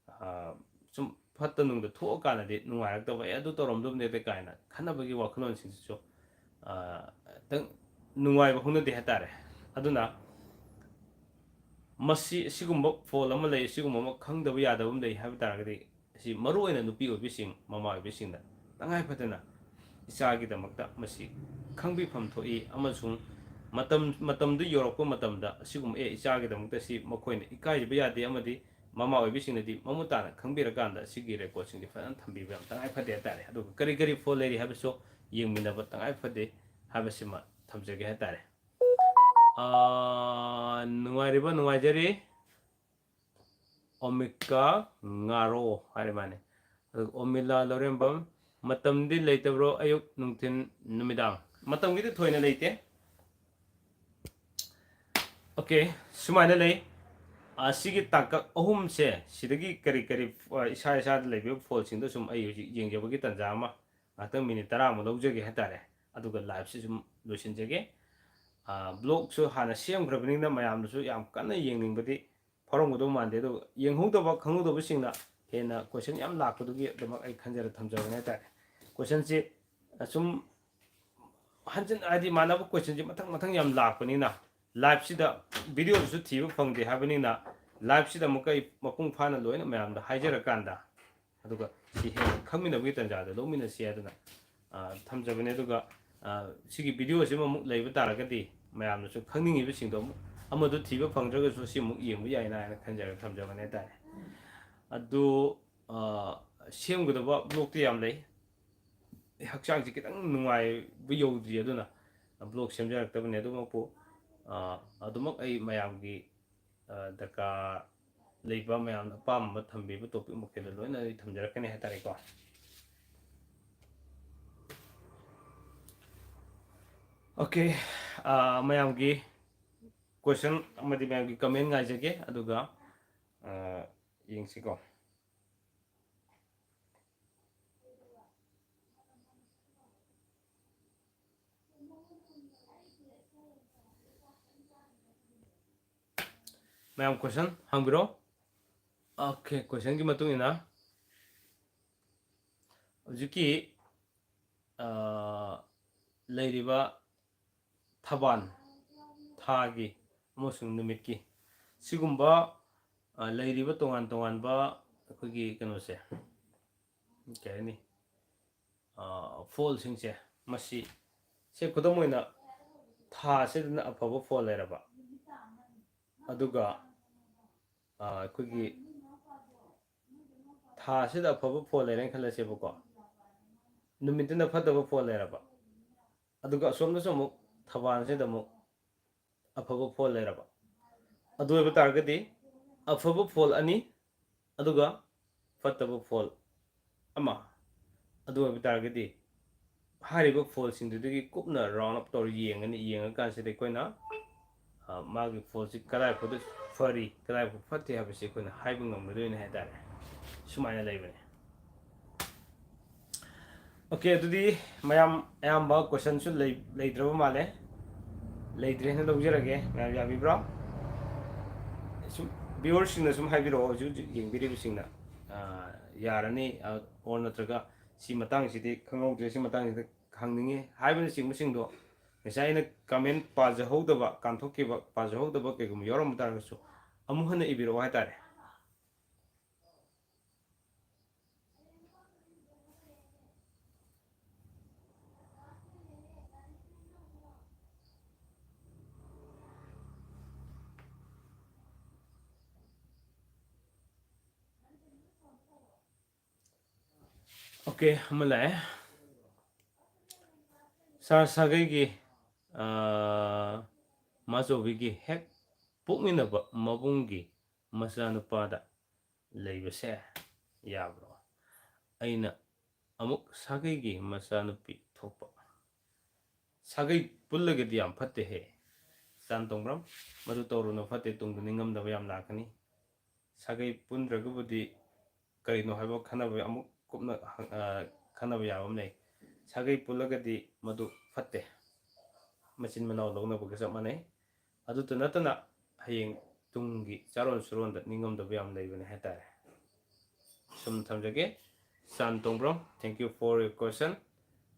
ꯑ, ꯁꯨꯝ ꯐꯠꯇ ꯅꯨꯡꯗ ꯊꯣꯛꯑꯀꯥꯟꯗꯗꯤ ꯅꯨꯡꯉꯥꯏꯔꯛꯇꯕ, "ꯑꯦ, ꯑꯗꯨ ꯇꯧꯔꯝꯗꯕꯅꯦꯗ" ꯀꯥꯏꯅ ꯈꯟꯅꯕꯒꯤ ꯋꯥꯈꯜꯂꯣꯟꯁꯤꯡꯁꯤꯁꯨ, ꯑ, ꯈꯤꯇꯪ ꯅꯨꯡꯉꯥꯏꯕ ꯍꯧꯅꯗꯦ ꯍꯥꯏꯇꯥꯔꯦ꯫ ꯑꯗꯨꯅ ꯃꯁꯤ, ꯑꯁꯤꯒꯨꯝꯕ ꯐꯣꯜ ꯑꯃ ꯂꯩ, ꯑꯁꯤꯒꯨꯝꯕ ꯑꯃ ꯈꯪꯗꯕ ꯌꯥꯗꯕ ꯑꯃ ꯂꯩ ꯍꯥꯏꯕ ꯇꯥꯔꯒꯗꯤ, ꯑꯁꯤ ꯃꯔꯨꯑꯣꯏꯅ ꯅꯨꯄꯤ ꯑꯣꯏꯕꯤꯁꯤꯡ, ꯃꯃꯥ ꯑꯣꯏꯕꯤꯁꯤꯡꯅ ꯇꯉꯥꯏ ꯐꯗꯅ ꯏꯆꯥꯒꯤꯗꯃꯛꯇ ꯃꯁꯤ ꯈꯪꯕꯤꯐꯝ ꯊꯣꯛꯏ, ꯑꯃꯁꯨꯡ ꯃꯇꯝ, ꯃꯇꯝꯗꯨ ꯌꯧꯔꯛꯄ ꯃꯇꯝꯗ ꯑꯁꯤꯒꯨꯝꯕ, "ꯑꯦ, ꯏꯆꯥꯒꯤꯗꯃꯛꯇ ꯁꯤ ꯃꯈꯣꯏꯅ ꯏꯀꯥꯏꯕ ꯌꯥꯗꯦ" ꯑꯃꯗꯤ ꯃꯃꯥ ꯑꯣꯏꯕꯤꯁꯤꯡꯅꯗꯤ ꯃꯃꯨꯠ ꯇꯥꯅ ꯈꯪꯕꯤꯔꯀꯥꯟꯗ ꯁꯤꯒꯤ ꯔꯦꯀꯣꯔꯠꯁꯤꯡꯁꯤ ꯐꯖꯅ ꯊꯝꯕꯤꯕ ꯌꯥꯝ ꯇꯉꯥꯏ ꯐꯗꯦ ꯍꯥꯏꯇꯥꯔꯦ꯫ ꯑꯗꯨꯒ ꯀꯔꯤ ꯀꯔꯤ ꯐꯣꯜ ꯂꯩꯔꯤ ꯍꯥꯏꯕꯁꯨ ꯌꯦꯡꯃꯤꯟꯅꯕ ꯇꯉꯥꯏ ꯐꯗꯦ ꯍꯥꯏꯕꯁꯤꯃ ꯊꯝꯖꯒꯦ ꯍꯥꯏꯇꯥꯔꯦ꯫ ꯑꯥ, ꯅꯨꯡꯉꯥꯏꯔꯤꯕ, ꯅꯨꯡꯉꯥꯏꯖꯔꯤ꯫ ꯑꯣꯃꯤꯀꯥ ꯉꯥꯔꯣ ꯍꯥꯏꯔꯦ ꯃꯥꯅꯦ꯫ ꯑꯗꯨꯒ ꯑꯣꯃꯤꯂꯥ ꯂꯧꯔꯦꯝꯕꯝ, "ꯃꯇꯝꯗꯤ ꯂꯩꯇꯕ꯭ꯔꯣ, ꯑꯌꯨꯛ, ꯅꯨꯡꯊꯤꯟ, ꯅꯨꯃꯤꯗꯥꯡ?" ꯃꯇꯝꯒꯤꯗꯤ ꯊꯣꯏꯅ ꯂꯩꯇꯦ꯫ ꯑꯣꯀꯦ, ꯁꯨꯃꯥꯏꯅ ꯂꯩ꯫ ꯑꯁꯤꯒꯤ ꯇꯥꯡꯀꯛ ꯑꯍꯨꯝꯁꯦ, ꯁꯤꯗꯒꯤ ꯀꯔꯤ ꯀꯔꯤ, ꯑ, ꯏꯁꯥ ꯏꯁꯥꯗ ꯂꯩꯕ ꯐꯣꯜꯁꯤꯡꯗꯣ ꯁꯨꯝ ꯑꯩ ꯍꯧꯖꯤꯛ ꯌꯦꯡꯖꯕꯒꯤ ꯇꯥꯟꯖꯥ ꯑꯃ, ꯉꯥꯏꯍꯥꯛꯇꯪ ꯃꯤꯅꯤꯠ ꯇꯔꯥꯃꯨꯛ ꯂꯧꯖꯒꯦ ꯍꯥꯏꯇꯥꯔꯦ꯫ ꯑꯗꯨꯒ ꯂꯥꯏꯞꯁꯤ ꯁꯨꯝ ꯂꯣꯏꯁꯤꯟꯖꯒꯦ꯫ ꯑ, ꯕ꯭ꯂꯣꯛꯁꯨ ꯍꯥꯟꯅ ꯁꯦꯝꯈ꯭ꯔꯕꯅꯤꯅ ꯃꯌꯥꯝꯅꯁꯨ ꯌꯥꯝ ꯀꯟꯅ ꯌꯦꯡꯅꯤꯡꯕꯗꯤ ꯐꯥꯎꯔꯝꯒꯗꯧ ꯃꯥꯟꯗꯦ꯫ ꯑꯗꯨꯒ ꯌꯦꯡꯍꯧꯗꯕ, ꯈꯪꯍꯧꯗꯕꯁꯤꯡꯅ ꯍꯦꯟꯅ ꯀꯣꯏꯁꯟ ꯌꯥꯝ ꯂꯥꯛꯄꯗꯨꯒꯤꯗꯃꯛ ꯑꯩ ꯈꯟꯖꯔ ꯊꯝꯖꯕꯅꯦ ꯍꯥꯏꯇꯥꯔꯦ꯫ ꯀꯣꯏꯁꯟꯁꯤ ꯑꯁꯨꯝ ꯍꯟꯖꯤꯟ, ꯍꯥꯏꯗꯤ ꯃꯥꯟꯅꯕ ꯀꯣꯏꯁꯟꯁꯤ ꯃꯊꯪ ꯃꯊꯪ ꯌꯥꯝ ꯂꯥꯛꯄꯅꯤꯅ, ꯂꯥꯏꯞꯁꯤꯗ, ꯚꯤꯗꯤꯑꯣꯗꯁꯨ ꯊꯤꯕ ꯐꯪꯗꯦ ꯍꯥꯏꯕꯅꯤꯅ, ꯂꯥꯏꯞꯁꯤꯗ ꯑꯃꯨꯛꯀ ꯑꯩ ꯃꯄꯨꯡ ꯐꯥꯅ ꯂꯣꯏꯅ ꯃꯌꯥꯝꯗ ꯍꯥꯏꯖꯔꯀꯥꯟꯗ, ꯑꯗꯨꯒ ꯁꯤ ꯍꯦꯟꯅ ꯈꯪꯃꯤꯟꯅꯕꯒꯤ ꯇꯥꯟꯖꯥꯗꯣ ꯂꯧꯃꯤꯟꯅꯁꯤ ꯍꯥꯏꯗꯨꯅ, ꯑ, ꯊꯝꯖꯕꯅꯦ꯫ ꯑꯗꯨꯒ, ꯑ, ꯁꯤꯒꯤ ꯚꯤꯗꯤꯑꯣꯁꯤꯃ ꯑꯃꯨꯛ ꯂꯩꯕ ꯇꯥꯔꯒꯗꯤ, ꯃꯌꯥꯝꯅꯁꯨ ꯈꯪꯅꯤꯡꯉꯤꯕꯁꯤꯡꯗꯣ ꯑꯃꯨꯛ, ꯑꯃꯗꯨ ꯊꯤꯕ ꯐꯪꯗ꯭ꯔꯒꯁꯨ ꯁꯤ ꯑꯃꯨꯛ ꯌꯦꯡꯕ ꯌꯥꯏꯅ ꯍꯥꯏꯅ ꯈꯟꯖꯔꯒ ꯊꯝꯖꯕꯅꯦ ꯍꯥꯏꯇꯥꯔꯦ꯫ ꯑꯗꯨ, ꯑ, ꯁꯦꯝꯒꯗꯕ ꯕ꯭ꯂꯣꯛꯇꯤ ꯌꯥꯝ ꯂꯩ꯫ ꯍꯛꯆꯥꯡꯁꯤ ꯈꯤꯇꯪ ꯅꯨꯡꯉꯥꯏꯕ ꯌꯧꯗ꯭ꯔꯤ, ꯑꯗꯨꯅ ꯕ꯭ꯂꯣꯛ ꯁꯦꯝꯖꯔꯛꯇꯕꯅꯤ꯫ ꯑꯗꯨꯃꯛꯄꯨ, ꯑ, ꯑꯗꯨꯃꯛ ꯑꯩ ꯃꯌꯥꯝꯒꯤ ꯑ, ꯗꯔꯀꯥꯔ ꯂꯩꯕ ꯃꯌꯥꯝꯅ ꯑꯄꯥꯝꯕ ꯊꯝꯕꯤꯕ topic ꯃꯈꯩꯗꯣ ꯂꯣꯏꯅ ꯑꯩ ꯊꯝꯖꯔꯛꯀꯅꯤ ꯍꯥꯏꯇꯥꯔꯦꯀꯣ꯫ Okay, ꯑ, ꯃꯌꯥꯝꯒꯤ question ꯑꯃꯗꯤ ꯃꯌꯥꯝꯒꯤ comment ꯉꯥꯏꯖꯒꯦ, ꯑꯗꯨꯒ, ꯑ, ꯌꯦꯡꯁꯤꯀꯣ꯫ ꯃꯌꯥꯝ question ꯍꯪꯕꯤꯔꯣ꯫ Okay, questionꯒꯤ ꯃꯇꯨꯡ ꯏꯟꯅ ꯍꯧꯖꯤꯛꯀꯤ, ꯑ, ꯂꯩꯔꯤꯕ ꯊꯕꯥꯟ ꯊꯥꯒꯤ ꯑꯃꯁꯨꯡ ꯅꯨꯃꯤꯠꯀꯤ ꯁꯤꯒꯨꯝꯕ, ꯑ, ꯂꯩꯔꯤꯕ ꯇꯣꯉꯥꯟ ꯇꯣꯉꯥꯟꯕ ꯑꯩꯈꯣꯏꯒꯤ ꯀꯩꯅꯣꯁꯦ, ꯀꯩ ꯍꯥꯏꯅꯤ, ꯑ, ꯐꯣꯜꯁꯤꯡꯁꯦ, ꯃꯁꯤ, ꯁꯦ ꯈꯨꯗꯝ ꯑꯣꯏꯅ ꯊꯥꯁꯤꯗꯅ ꯑꯐꯕ ꯐꯣꯜ ꯂꯩꯔꯕ, ꯑꯗꯨꯒ, ꯑ, ꯑꯩꯈꯣꯏꯒꯤ ꯊꯥꯁꯤꯗ ꯑꯐꯕ ꯐꯣꯜ ꯂꯩꯔꯦꯅ ꯈꯜꯂꯁꯦꯕꯀꯣ, ꯅꯨꯃꯤꯠꯇꯨꯅ ꯐꯠꯇꯕ ꯐꯣꯜ ꯂꯩꯔꯕ, ꯑꯗꯨꯒ ꯑꯁꯣꯝꯗꯁꯨ ꯑꯃꯨꯛ ꯊꯕꯥꯜꯁꯤꯗ ꯑꯃꯨꯛ ꯑꯐꯕ ꯐꯣꯜ ꯂꯩꯔꯕ, ꯑꯗꯨ ꯑꯣꯏꯕ ꯇꯥꯔꯒꯗꯤ ꯑꯐꯕ ꯐꯣꯜ ꯑꯅꯤ, ꯑꯗꯨꯒ ꯐꯠꯇꯕ ꯐꯣꯜ ꯑꯃ, ꯑꯗꯨ ꯑꯣꯏꯕ ꯇꯥꯔꯒꯗꯤ ꯍꯥꯏꯔꯤꯕ ꯐꯣꯜꯁꯤꯡꯗꯨꯗꯒꯤ ꯀꯨꯞꯅ round up ꯇꯧꯔ ꯌꯦꯡꯒꯅꯤ꯫ ꯌꯦꯡꯉꯀꯥꯟꯁꯤꯗ ꯑꯩꯈꯣꯏꯅ, ꯑ, ꯃꯥꯒꯤ ꯐꯣꯜꯁꯤ ꯀꯗꯥꯏ ꯐꯥꯎꯗ ꯐꯔꯤ, ꯀꯗꯥꯏ ꯐꯥꯎ ꯐꯠꯇꯦ ꯍꯥꯏꯕꯁꯤ ꯑꯩꯈꯣꯏꯅ ꯍꯥꯏꯕ ꯉꯝꯒꯗꯣꯏꯅꯤ ꯍꯥꯏꯇꯥꯔꯦ꯫ ꯁꯨꯃꯥꯏꯅ ꯂꯩꯕꯅꯤ꯫ Okay, ꯑꯗꯨꯗꯤ ꯃꯌꯥꯝ ꯑꯌꯥꯝꯕ questionꯁꯨ ꯂꯩ-, ꯂꯩꯇ꯭ꯔꯕ ꯃꯥꯜꯂꯦ꯫ ꯂꯩꯇ꯭ꯔꯦ ꯍꯥꯏꯅ ꯂꯧꯖꯔꯒꯦ꯫ ꯃꯌꯥꯝ ꯌꯥꯕꯤꯕ꯭ꯔꯣ? ꯁꯨꯝ viewerꯁꯤꯡꯅ ꯁꯨꯝ ꯍꯥꯏꯕꯤꯔꯛꯑꯣ, ꯍꯧꯖꯤꯛ ꯍꯧꯖꯤꯛ ꯌꯦꯡꯕꯤꯔꯤꯕꯁꯤꯡꯅ꯫ ꯑ, ꯌꯥꯔꯅꯤ, ꯑ, or ꯅꯠꯇ꯭ꯔꯒ ꯁꯤ ꯃꯇꯥꯡꯁꯤꯗꯤ ꯈꯪꯍꯧꯗ꯭ꯔꯦ, ꯁꯤ ꯃꯇꯥꯡꯁꯤꯗ ꯍꯪꯅꯤꯡꯉꯤ ꯍꯥꯏꯕꯅꯆꯤꯡꯕꯁꯤꯡꯗꯣ ꯉꯁꯥꯏ ꯑꯩꯅ comment ꯄꯥꯖꯍꯧꯗꯕ, ꯀꯥꯟꯊꯣꯛꯈꯤꯕ, ꯄꯥꯖꯍꯧꯗꯕ ꯀꯩꯒꯨꯝꯕ ꯌꯥꯎꯔꯝꯕ ꯇꯥꯔꯒꯁꯨ ꯑꯃꯨꯛ ꯍꯟꯅ ꯏꯕꯤꯔꯛꯑꯣ ꯍꯥꯏꯇꯥꯔꯦ꯫ Okay, ꯑꯃ ꯂꯥꯛꯑꯦ꯫ Sir ꯁꯥꯒꯩꯒꯤ, ꯑ, ꯃꯥꯆꯧꯕꯤꯒꯤ ꯍꯦꯛ ꯄꯣꯛꯃꯤꯟꯅꯕ ꯃꯕꯨꯡꯒꯤ ꯃꯆꯥꯅꯨꯄꯥꯗ ꯂꯩꯕꯁꯦ ꯌꯥꯕ꯭ꯔꯣ? ꯑꯩꯅ ꯑꯃꯨꯛ ꯁꯥꯒꯩꯒꯤ ꯃꯆꯥꯅꯨꯄꯤ ꯊꯣꯛꯄ꯫ ꯁꯥꯒꯩ ꯄꯨꯜꯂꯒꯗꯤ ꯌꯥꯝ ꯐꯠꯇꯦꯍꯦ, ꯆꯥꯟ ꯇꯣꯡꯕ꯭ꯔꯝ꯫ ꯃꯗꯨ ꯇꯧꯔꯨꯅꯨ, ꯐꯠꯇꯦ, ꯇꯨꯡꯗ ꯅꯤꯡꯉꯝꯗꯕ ꯌꯥꯝ ꯂꯥꯛꯀꯅꯤ꯫ ꯁꯥꯒꯩ ꯄꯨꯟꯗ꯭ꯔꯒꯕꯨꯗꯤ ꯀꯔꯤꯅꯣ ꯍꯥꯏꯕ ꯈꯟꯅꯕ ꯑꯃꯨꯛ ꯀꯨꯞꯅ ꯍꯪ-, ꯑ, ꯈꯟꯅꯕ ꯌꯥꯕ ꯑꯃ ꯂꯩ꯫ ꯁꯥꯒꯩ ꯄꯨꯜꯂꯒꯗꯤ ꯃꯗꯨ ꯐꯠꯇꯦ, ꯃꯆꯤꯟ ꯃꯅꯥꯎ ꯂꯧꯅꯕꯒ ꯆꯞ ꯃꯥꯟꯅꯩ꯫ ꯑꯗꯨꯇ ꯅꯠꯇꯅ ꯍꯌꯦꯡ ꯇꯨꯡꯒꯤ ꯆꯥꯔꯣꯟ ꯁꯨꯔꯣꯟꯗ ꯅꯤꯡꯉꯝꯗꯕ ꯌꯥꯝ ꯂꯩꯕꯅꯦ ꯍꯥꯏꯇꯥꯔꯦ꯫ ꯁꯨꯝ ꯊꯝꯖꯒꯦ꯫ ꯆꯥꯟ ꯇꯣꯡꯕ꯭ꯔꯣ, thank you for your question꯫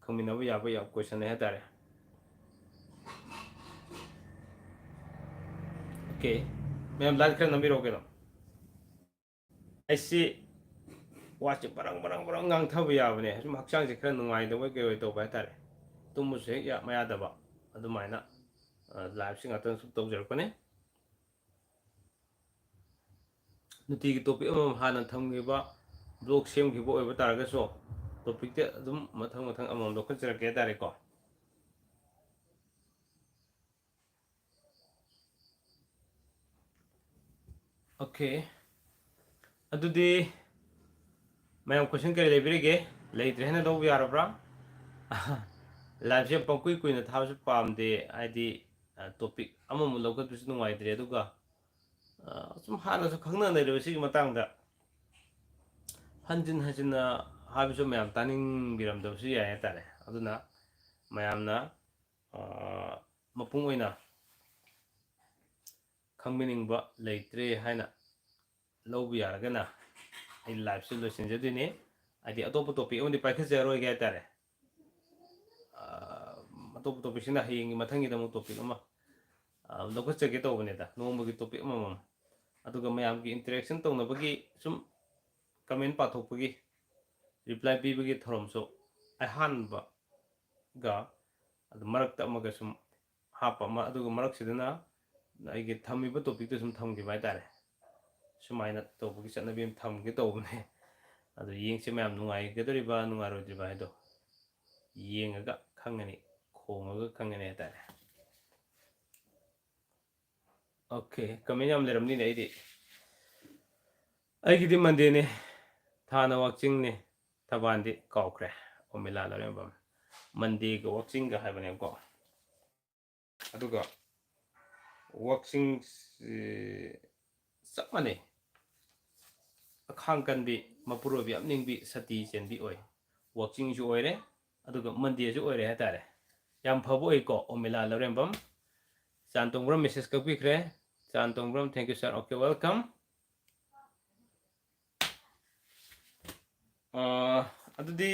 ꯈꯪꯃꯤꯟꯅꯕ ꯌꯥꯕ ꯌꯥꯕ question ꯅꯦ ꯍꯥꯏꯇꯥꯔꯦ꯫ Okay, ꯃꯌꯥꯝ like ꯈꯔ ꯅꯝꯕꯤꯔꯛꯑꯣ ꯀꯩꯅꯣ꯫ ꯑꯩꯁꯤ ꯋꯥꯁꯦ ꯕꯔꯪ ꯕꯔꯪ ꯕꯔꯪ ꯉꯥꯡꯊꯕ ꯌꯥꯕꯅꯦ, ꯁꯨꯝ ꯍꯛꯆꯥꯡꯁꯦ ꯈꯔ ꯅꯨꯡꯉꯥꯏꯇꯕꯣꯏ ꯀꯩꯑꯣꯏ ꯇꯧꯕ ꯍꯥꯏꯇꯥꯔꯦ, ꯇꯨꯝꯕꯁꯨ ꯍꯦꯛ ꯌꯥ-, ꯃꯌꯥꯗꯕ, ꯑꯗꯨꯃꯥꯏꯅ, ꯑ, live ꯁꯦ ꯉꯥꯛꯇꯪ ꯁꯨꯝ ꯇꯧꯖꯔꯛꯄꯅꯦ꯫ ꯅꯨꯡꯇꯤꯒꯤ topic ꯑꯃꯃꯝ ꯍꯥꯟꯅ ꯊꯝꯈꯤꯕ, blog ꯁꯦꯝꯈꯤꯕ ꯑꯣꯏꯕ ꯇꯥꯔꯒꯁꯨ, topic ꯇꯤ ꯑꯗꯨꯝ ꯃꯊꯪ ꯃꯊꯪ ꯑꯃꯃꯝ ꯂꯧꯈꯠꯆꯔꯛꯀꯦ ꯍꯥꯏꯇꯥꯔꯦꯀꯣ꯫ Okay, ꯑꯗꯨꯗꯤ ꯃꯌꯥꯝ question ꯀꯔꯤ ꯂꯩꯕꯤꯔꯤꯒꯦ? ꯂꯩꯇ꯭ꯔꯦ ꯍꯥꯏꯅ ꯂꯧꯕ ꯌꯥꯔꯕ꯭ꯔꯥ? Live ꯁꯦ ꯄꯪꯀꯨꯏ ꯀꯨꯏꯅ ꯊꯥꯕꯁꯨ ꯄꯥꯝꯗꯦ, ꯍꯥꯏꯗꯤ, ꯑ, topic ꯑꯃꯃꯨꯛ ꯂꯧꯈꯠꯄꯁꯨ ꯅꯨꯡꯉꯥꯏꯇ꯭ꯔꯦ, ꯑꯗꯨꯒ, ꯑ, ꯁꯨꯝ ꯍꯥꯟꯅꯁꯨ ꯈꯪꯅ ꯂꯩꯔꯕ ꯁꯤꯒꯤ ꯃꯇꯥꯡꯗ ꯍꯟꯖꯤꯟ ꯍꯟꯖꯤꯟꯅ ꯍꯥꯏꯕꯁꯨ ꯃꯌꯥꯝ ꯇꯥꯅꯤꯡꯕꯤꯔꯝꯗꯕꯁꯨ ꯌꯥꯏ ꯍꯥꯏꯇꯥꯔꯦ꯫ ꯑꯗꯨꯅ ꯃꯌꯥꯝꯅ, ꯑ, ꯃꯄꯨꯡ ꯑꯣꯏꯅ ꯈꯪꯕꯤꯅꯤꯡꯕ ꯂꯩꯇ꯭ꯔꯦ ꯍꯥꯏꯅ ꯂꯧꯕ ꯌꯥꯔꯒꯅ ꯑꯩ live ꯁꯦ ꯂꯣꯏꯁꯤꯟꯖꯗꯣꯏꯅꯦ꯫ ꯍꯥꯏꯗꯤ ꯑꯇꯣꯞꯄ topic ꯑꯃꯗꯤ ꯄꯥꯏꯈꯠꯆꯔꯣꯏꯒꯦ ꯍꯥꯏꯇꯥꯔꯦ꯫ ꯑ, ꯑꯇꯣꯞꯄ topic ꯁꯤꯅ ꯍꯌꯦꯡꯒꯤ ꯃꯊꯪꯒꯤꯗꯃꯛ topic ꯑꯃ, ꯑ, ꯂꯧꯈꯠꯆꯒꯦ ꯇꯧꯕꯅꯤꯗ, ꯅꯣꯡꯃꯒꯤ topic ꯑꯃꯃꯝ꯫ ꯑꯗꯨꯒ ꯃꯌꯥꯝꯒꯤ interaction ꯇꯧꯅꯕꯒꯤ, ꯁꯨꯝ comment ꯄꯥꯊꯣꯛꯄꯒꯤ, reply ꯄꯤꯕꯒꯤ ꯊꯧꯔꯝꯁꯨ ꯑꯍꯥꯟꯕꯒ ꯑꯗꯨ ꯃꯔꯛꯇ ꯑꯃꯒ ꯁꯨꯝ ꯍꯥꯞꯄ ꯑꯃ, ꯑꯗꯨꯒ ꯃꯔꯛꯁꯤꯗꯅ ꯑꯩꯒꯤ ꯊꯝꯃꯤꯕ topic ꯇꯨ ꯁꯨꯝ ꯊꯝꯈꯤꯕ ꯍꯥꯏꯇꯥꯔꯦ꯫ ꯁꯨꯃꯥꯏꯅ ꯇꯧꯕꯒꯤ ꯆꯠꯅꯕꯤ ꯑꯃ ꯊꯝꯒꯦ ꯇꯧꯕꯅꯦ꯫ ꯑꯗꯨ ꯌꯦꯡꯁꯤ ꯃꯌꯥꯝ, ꯅꯨꯡꯉꯥꯏꯒꯗꯧꯔꯤꯕ ꯅꯨꯡꯉꯥꯏꯔꯣꯏꯗ꯭ꯔꯤꯕ ꯍꯥꯏꯗꯣ ꯌꯦꯡꯉꯒ ꯈꯪꯒꯅꯤ, ꯈꯣꯡꯉꯒ ꯈꯪꯒꯅꯤ ꯍꯥꯏꯇꯥꯔꯦ꯫ Okay, comment ꯌꯥꯝ ꯂꯩꯔꯝꯅꯤꯅꯦ꯫ ꯑꯩꯗꯤ, ꯑꯩꯒꯤꯗꯤ Mondayꯅꯦ, ꯊꯥꯅ ꯋꯥꯛꯆꯤꯡꯅꯦ, ꯊꯕꯥꯟꯗꯤ ꯀꯥꯎꯈ꯭ꯔꯦ꯫ ꯑꯣꯃꯤꯂꯥ ꯂꯧꯔꯦꯝꯕꯝ, Mondayꯒ ꯋꯥꯛꯆꯤꯡꯒ ꯍꯥꯏꯕꯅꯦꯕꯀꯣ꯫ ꯑꯗꯨꯒ ꯋꯥꯛꯆꯤꯡ, ꯑꯦ, ꯆꯞ ꯃꯥꯟꯅꯩ꯫ ꯑꯈꯥꯡ ꯀꯟꯕꯤ, ꯃꯄꯨꯔꯣꯏꯕ ꯌꯥꯝ ꯅꯤꯡꯕꯤ, ꯁꯇꯤ ꯆꯦꯟꯕꯤ ꯑꯣꯏ꯫ ꯋꯥꯛꯆꯤꯡꯁꯨ ꯑꯣꯏꯔꯦ, ꯑꯗꯨꯒ Mondayꯁꯨ ꯑꯣꯏꯔꯦ ꯍꯥꯏꯇꯥꯔꯦ꯫ ꯌꯥꯝ ꯐꯕ ꯑꯣꯏꯀꯣ, ꯑꯣꯃꯤꯂꯥ ꯂꯧꯔꯦꯝꯕꯝ꯫ ꯆꯥꯟ ꯇꯣꯡꯕ꯭ꯔꯝ message ꯀꯛꯄꯤꯈ꯭ꯔꯦ꯫ ꯆꯥꯟ ꯇꯣꯡꯕ꯭ꯔꯝ, thank you sir, okay, welcome꯫ ꯑ, ꯑꯗꯨꯗꯤ,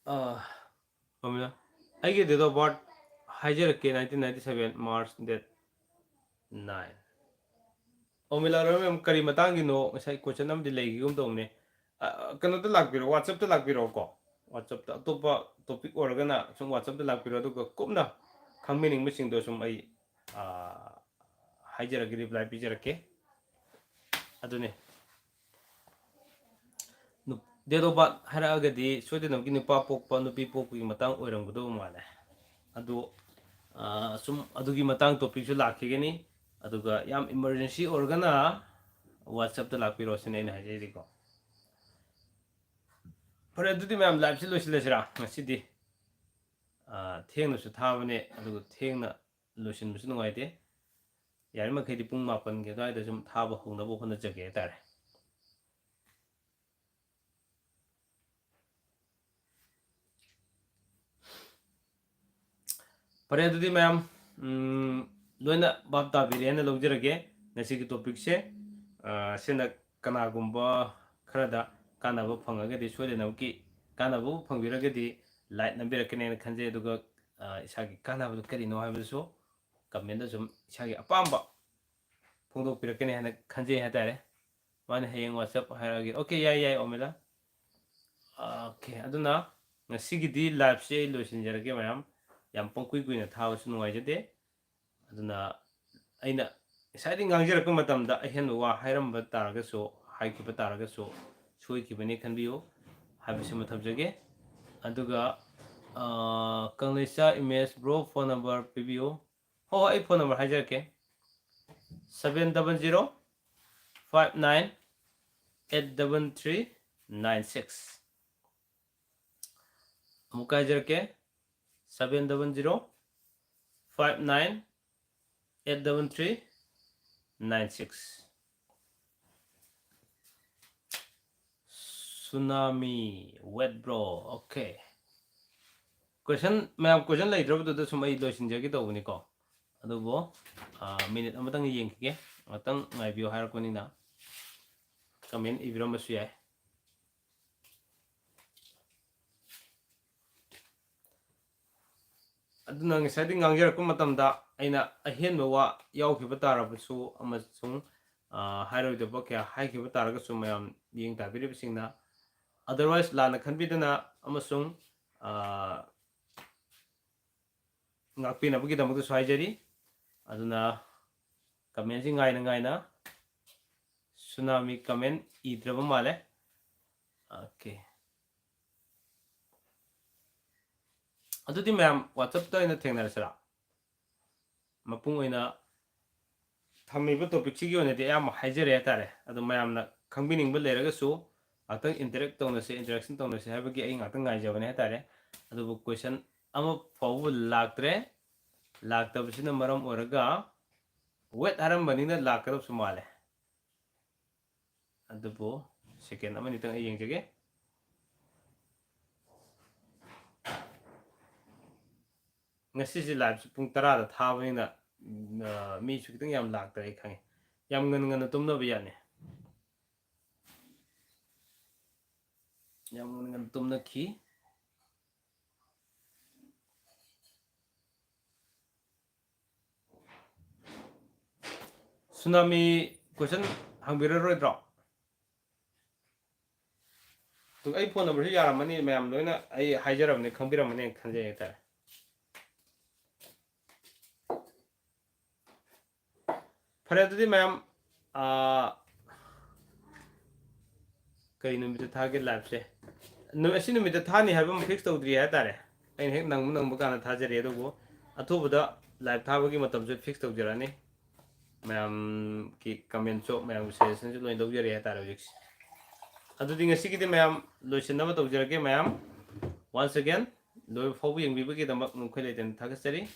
ꯑ, ꯑꯣꯃꯤꯂꯥ, ꯑꯩꯒꯤ date of birth ꯍꯥꯏꯖꯔꯛꯀꯦ, nineteen ninety seven March date nine꯫ ꯑꯣꯃꯤꯂꯥ ꯂꯧꯔꯦꯝꯕꯝ, ꯀꯔꯤ ꯃꯇꯥꯡꯒꯤꯅꯣ? ꯉꯁꯥꯏ question ꯑꯃꯗꯤ ꯂꯩꯈꯤꯒꯨꯝ ꯇꯧꯕꯅꯦ꯫ ꯑ, ꯀꯩꯅꯣꯗ ꯂꯥꯛꯄꯤꯔꯣ, WhatsAppꯇ ꯂꯥꯛꯄꯤꯔꯣꯀꯣ꯫ WhatsAppꯇ, ꯑꯇꯣꯞꯄ topic ꯑꯣꯏꯔꯒꯅ ꯁꯨꯝ WhatsAppꯇ ꯂꯥꯛꯄꯤꯔꯣ, ꯑꯗꯨꯒ ꯀꯨꯞꯅ ꯈꯪꯕꯤꯅꯤꯡꯕꯁꯤꯡꯗꯣ ꯁꯨꯝ ꯑꯩ, ꯑ, ꯍꯥꯏꯖꯔꯛꯀꯦ, reply ꯄꯤꯖꯔꯛꯀꯦ꯫ ꯑꯗꯨꯅꯦ꯫ ꯅꯨꯞ-, date of birth ꯍꯥꯏꯔꯛꯑꯒꯗꯤ ꯁꯣꯏꯗꯅꯃꯛꯀꯤ ꯅꯨꯄꯥ ꯄꯣꯛꯄ, ꯅꯨꯄꯤ ꯄꯣꯛꯄꯒꯤ ꯃꯇꯥꯡ ꯑꯣꯏꯔꯝꯒꯗꯧꯕ ꯃꯥꯜꯂꯦ꯫ ꯑꯗꯨ, ꯑ, ꯁꯨꯝ ꯑꯗꯨꯒꯤ ꯃꯇꯥꯡ topicꯁꯨ ꯂꯥꯛꯈꯤꯒꯅꯤ꯫ ꯑꯗꯨꯒ ꯌꯥꯝ emergency ꯑꯣꯏꯔꯒꯅ WhatsAppꯇ ꯂꯥꯛꯄꯤꯔꯣ ꯁꯤꯅꯤ ꯑꯩꯅ ꯍꯥꯏꯖꯔꯤꯀꯣ꯫ ꯐꯔꯦ, ꯑꯗꯨꯗꯤ ꯃꯌꯥꯝ, liveꯁꯤ ꯂꯣꯏꯁꯤꯜꯂꯁꯤꯔꯥ ꯉꯁꯤꯗꯤ? ꯑ, ꯊꯦꯡꯅꯁꯨ ꯊꯥꯕꯅꯦ, ꯑꯗꯨꯒ ꯊꯦꯡꯅ ꯂꯣꯏꯁꯤꯟꯕꯁꯨ ꯅꯨꯡꯉꯥꯏꯇꯦ꯫ ꯌꯥꯔꯤꯃꯈꯩꯗꯤ ꯄꯨꯡ ꯃꯥꯄꯟꯒꯤ ꯑꯗꯨꯋꯥꯏꯗ ꯁꯨꯝ ꯊꯥꯕ ꯍꯧꯅꯕ ꯍꯣꯠꯅꯖꯒꯦ ꯍꯥꯏꯇꯥꯔꯦ꯫ ꯐꯔꯦ, ꯑꯗꯨꯗꯤ ꯃꯌꯥꯝ, ꯎꯝ, ꯂꯣꯏꯅ ꯚꯥꯞ ꯇꯥꯕꯤꯔꯦ ꯍꯥꯏꯅ ꯂꯧꯖꯔꯒꯦ ꯉꯁꯤꯒꯤ topicꯁꯦ꯫ ꯑ, ꯁꯤꯅ ꯀꯅꯥꯒꯨꯝꯕ ꯈꯔꯗ ꯀꯥꯟꯅꯕ ꯐꯪꯉꯒꯗꯤ, ꯁꯣꯏꯗꯅꯃꯛꯀꯤ ꯀꯥꯟꯅꯕ ꯐꯪꯕꯤꯔꯒꯗꯤ like ꯅꯝꯕꯤꯔꯛꯀꯅꯦꯅ ꯈꯟꯖꯩ꯫ ꯑꯗꯨꯒ, ꯑ, ꯏꯁꯥꯒꯤ ꯀꯥꯟꯅꯕꯗꯨ ꯀꯔꯤꯅꯣ ꯍꯥꯏꯕꯗꯨꯁꯨ commentꯇ ꯁꯨꯝ ꯏꯁꯥꯒꯤ ꯑꯄꯥꯝꯕ ꯐꯣꯡꯗꯣꯛꯄꯤꯔꯛꯀꯅꯤ ꯍꯥꯏꯅ ꯈꯟꯖꯩ ꯍꯥꯏꯇꯥꯔꯦ꯫ ꯃꯥꯅ ꯍꯌꯦꯡ WhatsApp ꯍꯥꯏꯔꯛꯑꯒꯦ꯫ Okay, ꯌꯥꯏ, ꯌꯥꯏ, ꯑꯣꯃꯤꯂꯥ꯫ Okay, ꯑꯗꯨꯅ ꯉꯁꯤꯒꯤꯗꯤ liveꯁꯦ ꯑꯩ ꯂꯣꯏꯁꯤꯟꯖꯔꯒꯦ ꯃꯌꯥꯝ꯫ ꯌꯥꯝ ꯄꯪꯀꯨꯏ ꯀꯨꯏꯅ ꯊꯥꯕꯁꯨ ꯅꯨꯡꯉꯥꯏꯖꯗꯦ꯫ ꯑꯗꯨꯅ ꯑꯩꯅ ꯉꯁꯥꯏꯗꯤ ꯉꯥꯡꯖꯔꯛꯄ ꯃꯇꯝꯗ ꯑꯍꯦꯟꯕ ꯋꯥ ꯍꯥꯏꯔꯝꯕ ꯇꯥꯔꯒꯁꯨ, ꯍꯥꯏꯈꯤꯕ ꯇꯥꯔꯒꯁꯨ, ꯁꯣꯏꯈꯤꯕꯅꯤ ꯈꯟꯕꯤꯌꯨ ꯍꯥꯏꯕꯁꯤꯃ ꯊꯝꯖꯒꯦ꯫ ꯑꯗꯨꯒ, ꯑ, ꯀꯪꯂꯩꯆꯥ ꯏꯃꯦꯖ ꯕ꯭ꯔꯣ, ꯐꯣꯟ ꯅꯝꯕꯔ ꯄꯤꯕꯤꯌꯨ꯫ ꯍꯣꯏ, ꯍꯣꯏ, ꯑꯩ ꯐꯣꯟ ꯅꯝꯕꯔ ꯍꯥꯏꯖꯔꯛꯀꯦ: seven double zero five nine eight double three nine six꯫ ꯑꯃꯨꯛꯀ ꯍꯥꯏꯖꯔꯛꯀꯦ: seven double zero five nine eight double three nine six꯫ Tsunami, wait bro, okay꯫ Question, ꯃꯌꯥꯝ question ꯂꯩꯇ꯭ꯔꯕꯗꯨꯗ ꯁꯨꯝ ꯑꯩ ꯂꯣꯏꯁꯤꯟꯖꯒꯦ ꯇꯧꯕꯅꯤꯀꯣ꯫ ꯑꯗꯨꯕꯨ, ꯑ, minute ꯑꯃꯇꯪ ꯌꯦꯡꯈꯤꯒꯦ꯫ ꯉꯥꯛꯇꯪ ꯉꯥꯏꯕꯤꯌꯨ ꯍꯥꯏꯔꯛꯄꯅꯤꯅ comment ꯏꯕꯤꯔꯝꯕꯁꯨ ꯌꯥꯏ꯫ ꯑꯗꯨꯅ ꯉꯁꯥꯏꯗꯤ ꯉꯥꯡꯖꯔꯛꯄ ꯃꯇꯝꯗ ꯑꯩꯅ ꯑꯍꯦꯟꯕ ꯋꯥ ꯌꯥꯎꯈꯤꯕ ꯇꯥꯔꯕꯁꯨ ꯑꯃꯁꯨꯡ, ꯑ, ꯍꯥꯏꯔꯣꯏꯗꯕ ꯀꯌꯥ ꯍꯥꯏꯈꯤꯕ ꯇꯥꯔꯒꯁꯨ ꯃꯌꯥꯝ ꯌꯦꯡ ꯇꯥꯕꯤꯔꯤꯕꯁꯤꯡꯅ otherwise ꯂꯥꯟꯅ ꯈꯟꯕꯤꯗꯅ ꯑꯃꯁꯨꯡ, ꯑ, ꯉꯥꯛꯄꯤꯅꯕꯒꯤꯗꯃꯛꯇꯁꯨ ꯍꯥꯏꯖꯔꯤ꯫ ꯑꯗꯨꯅ commentꯁꯤ ꯉꯥꯏꯅ ꯉꯥꯏꯅ, Tsunami comment ꯏꯗ꯭ꯔꯕ ꯃꯥꯜꯂꯦ꯫ Okay꯫ ꯑꯗꯨꯗꯤ ꯃꯌꯥꯝ WhatsAppꯇ ꯑꯣꯏꯅ ꯊꯦꯡꯅꯔꯁꯤꯔꯥ? ꯃꯄꯨꯡ ꯑꯣꯏꯅ ꯊꯝꯃꯤꯕ topicꯁꯤꯒꯤ ꯑꯣꯏꯅꯗꯤ ꯑꯌꯥꯝꯕ ꯍꯥꯏꯖꯔꯦ ꯍꯥꯏꯇꯥꯔꯦ꯫ ꯑꯗꯣ ꯃꯌꯥꯝꯅ ꯈꯪꯕꯤꯅꯤꯡꯕ ꯂꯩꯔꯒꯁꯨ ꯉꯥꯛꯇꯪ interact ꯇꯧꯅꯁꯦ, interaction ꯇꯧꯅꯁꯦ ꯍꯥꯏꯕꯒꯤ ꯑꯩ ꯉꯥꯛꯇꯪ ꯉꯥꯏꯖꯕꯅꯦ ꯍꯥꯏꯇꯥꯔꯦ꯫ ꯑꯗꯨꯕꯨ question ꯑꯃ ꯐꯥꯎꯕ ꯂꯥꯛꯇ꯭ꯔꯦ꯫ ꯂꯥꯛꯇꯕꯁꯤꯅ ꯃꯔꯝ ꯑꯣꯏꯔꯒ wait ꯍꯥꯏꯔꯝꯕꯅꯤꯅ ꯂꯥꯛꯀꯗꯕꯁꯨ ꯃꯥꯜꯂꯦ꯫ ꯑꯗꯨꯕꯨ second ꯑꯃꯅꯤꯇꯪ ꯑꯩ ꯌꯦꯡꯖꯒꯦ꯫ ꯉꯁꯤꯁꯦ liveꯁꯦ ꯄꯨꯡ ꯇꯔꯥꯗ ꯊꯥꯕꯅꯤꯅ, ꯎꯝ, ꯑ, ꯃꯤꯁꯨ ꯈꯤꯇꯪ ꯌꯥꯝ ꯂꯥꯛꯇ꯭ꯔꯦ, ꯑꯩ ꯈꯪꯉꯦ꯫ ꯌꯥꯝ ꯉꯟ ꯉꯟꯅ ꯇꯨꯝꯅꯕ ꯌꯥꯅꯤ꯫ ꯌꯥꯝ ꯉꯟ ꯉꯟꯅ ꯇꯨꯝꯅꯈꯤ꯫ Tsunami question ꯍꯪꯕꯤꯔꯔꯣꯏꯗ꯭ꯔꯣ? ꯑꯗꯨ ꯑꯩ phone numberꯁꯨ ꯌꯥꯔꯝꯃꯅꯤ, ꯃꯌꯥꯝ ꯂꯣꯏꯅ ꯑꯩ ꯍꯥꯏꯖꯔꯕꯅꯤ, ꯈꯪꯕꯤꯔꯝꯃꯅꯤ ꯈꯟꯖꯩ ꯍꯥꯏꯇꯥꯔꯦ꯫ ꯐꯔꯦ, ꯑꯗꯨꯗꯤ ꯃꯌꯥꯝ, ꯑꯥ, ꯀꯩ ꯅꯨꯃꯤꯠꯇ ꯊꯥꯒꯦ liveꯁꯦ? ꯅꯨ-, ꯑꯁꯤ ꯅꯨꯃꯤꯠꯇ ꯊꯥꯅꯤ ꯍꯥꯏꯕ ꯑꯃ fix ꯇꯧꯗ꯭ꯔꯤ ꯍꯥꯏꯇꯥꯔꯦ꯫ ꯑꯩꯅ ꯍꯦꯛ ꯅꯪꯕ ꯅꯪꯕ ꯀꯥꯟꯗ ꯊꯥꯖꯔꯤ, ꯑꯗꯨꯕꯨ ꯑꯊꯨꯕꯗ live ꯊꯥꯕꯒꯤ ꯃꯇꯝꯁꯨ fix ꯇꯧꯖꯔꯛꯑꯅꯤ꯫ ꯃꯌꯥꯝꯒꯤ commentꯁꯨ, ꯃꯌꯥꯝꯒꯤ suggestionꯁꯨ ꯂꯣꯏꯅ ꯂꯧꯖꯔꯤ ꯍꯥꯏꯇꯥꯔꯦ ꯍꯧꯖꯤꯛꯁꯦ꯫ ꯑꯗꯨꯗꯤ ꯉꯁꯤꯒꯤꯗꯤ ꯃꯌꯥꯝ ꯂꯣꯏꯁꯤꯟꯅꯕ ꯇꯧꯖꯔꯒꯦ꯫ ꯃꯌꯥꯝ, once again, ꯂꯣꯏꯕ ꯐꯥꯎꯕ ꯌꯦꯡꯕꯤꯕꯒꯤꯗꯃꯛ ꯅꯈꯣꯏ ꯂꯩꯇꯅ ꯊꯥꯒꯠꯆꯔꯤ꯫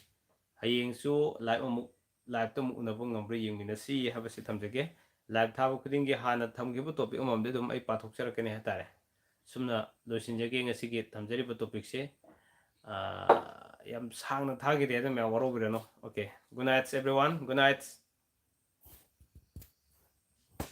ꯍꯌꯦꯡꯁꯨ live ꯑꯃꯨꯛ, liveꯇ ꯑꯃꯨꯛ ꯎꯅꯕ ꯉꯝꯕ꯭ꯔꯥ ꯌꯦꯡꯃꯤꯟꯅꯁꯤ ꯍꯥꯏꯕꯁꯤ ꯊꯝꯖꯒꯦ꯫ Live ꯊꯥꯕ ꯈꯨꯗꯤꯡꯒꯤ ꯍꯥꯟꯅ ꯊꯝꯈꯤꯕ topic ꯑꯃꯃꯝꯗꯤ ꯑꯗꯨꯝ ꯑꯩ ꯄꯥꯊꯣꯛꯆꯔꯛꯀꯅꯤ ꯍꯥꯏꯇꯥꯔꯦ꯫ ꯁꯨꯝꯅ ꯂꯣꯏꯁꯤꯟꯖꯒꯦ ꯉꯁꯤꯒꯤ ꯊꯝꯖꯔꯤꯕ topicꯁꯦ꯫ ꯑꯥ, ꯌꯥꯝ ꯁꯥꯡꯅ ꯊꯥꯈꯤꯗꯦ, ꯑꯗꯨꯝ ꯃꯌꯥꯝ ꯋꯥꯔꯧꯕꯤꯔꯅꯨ꯫ Okay, good night everyone, good night꯫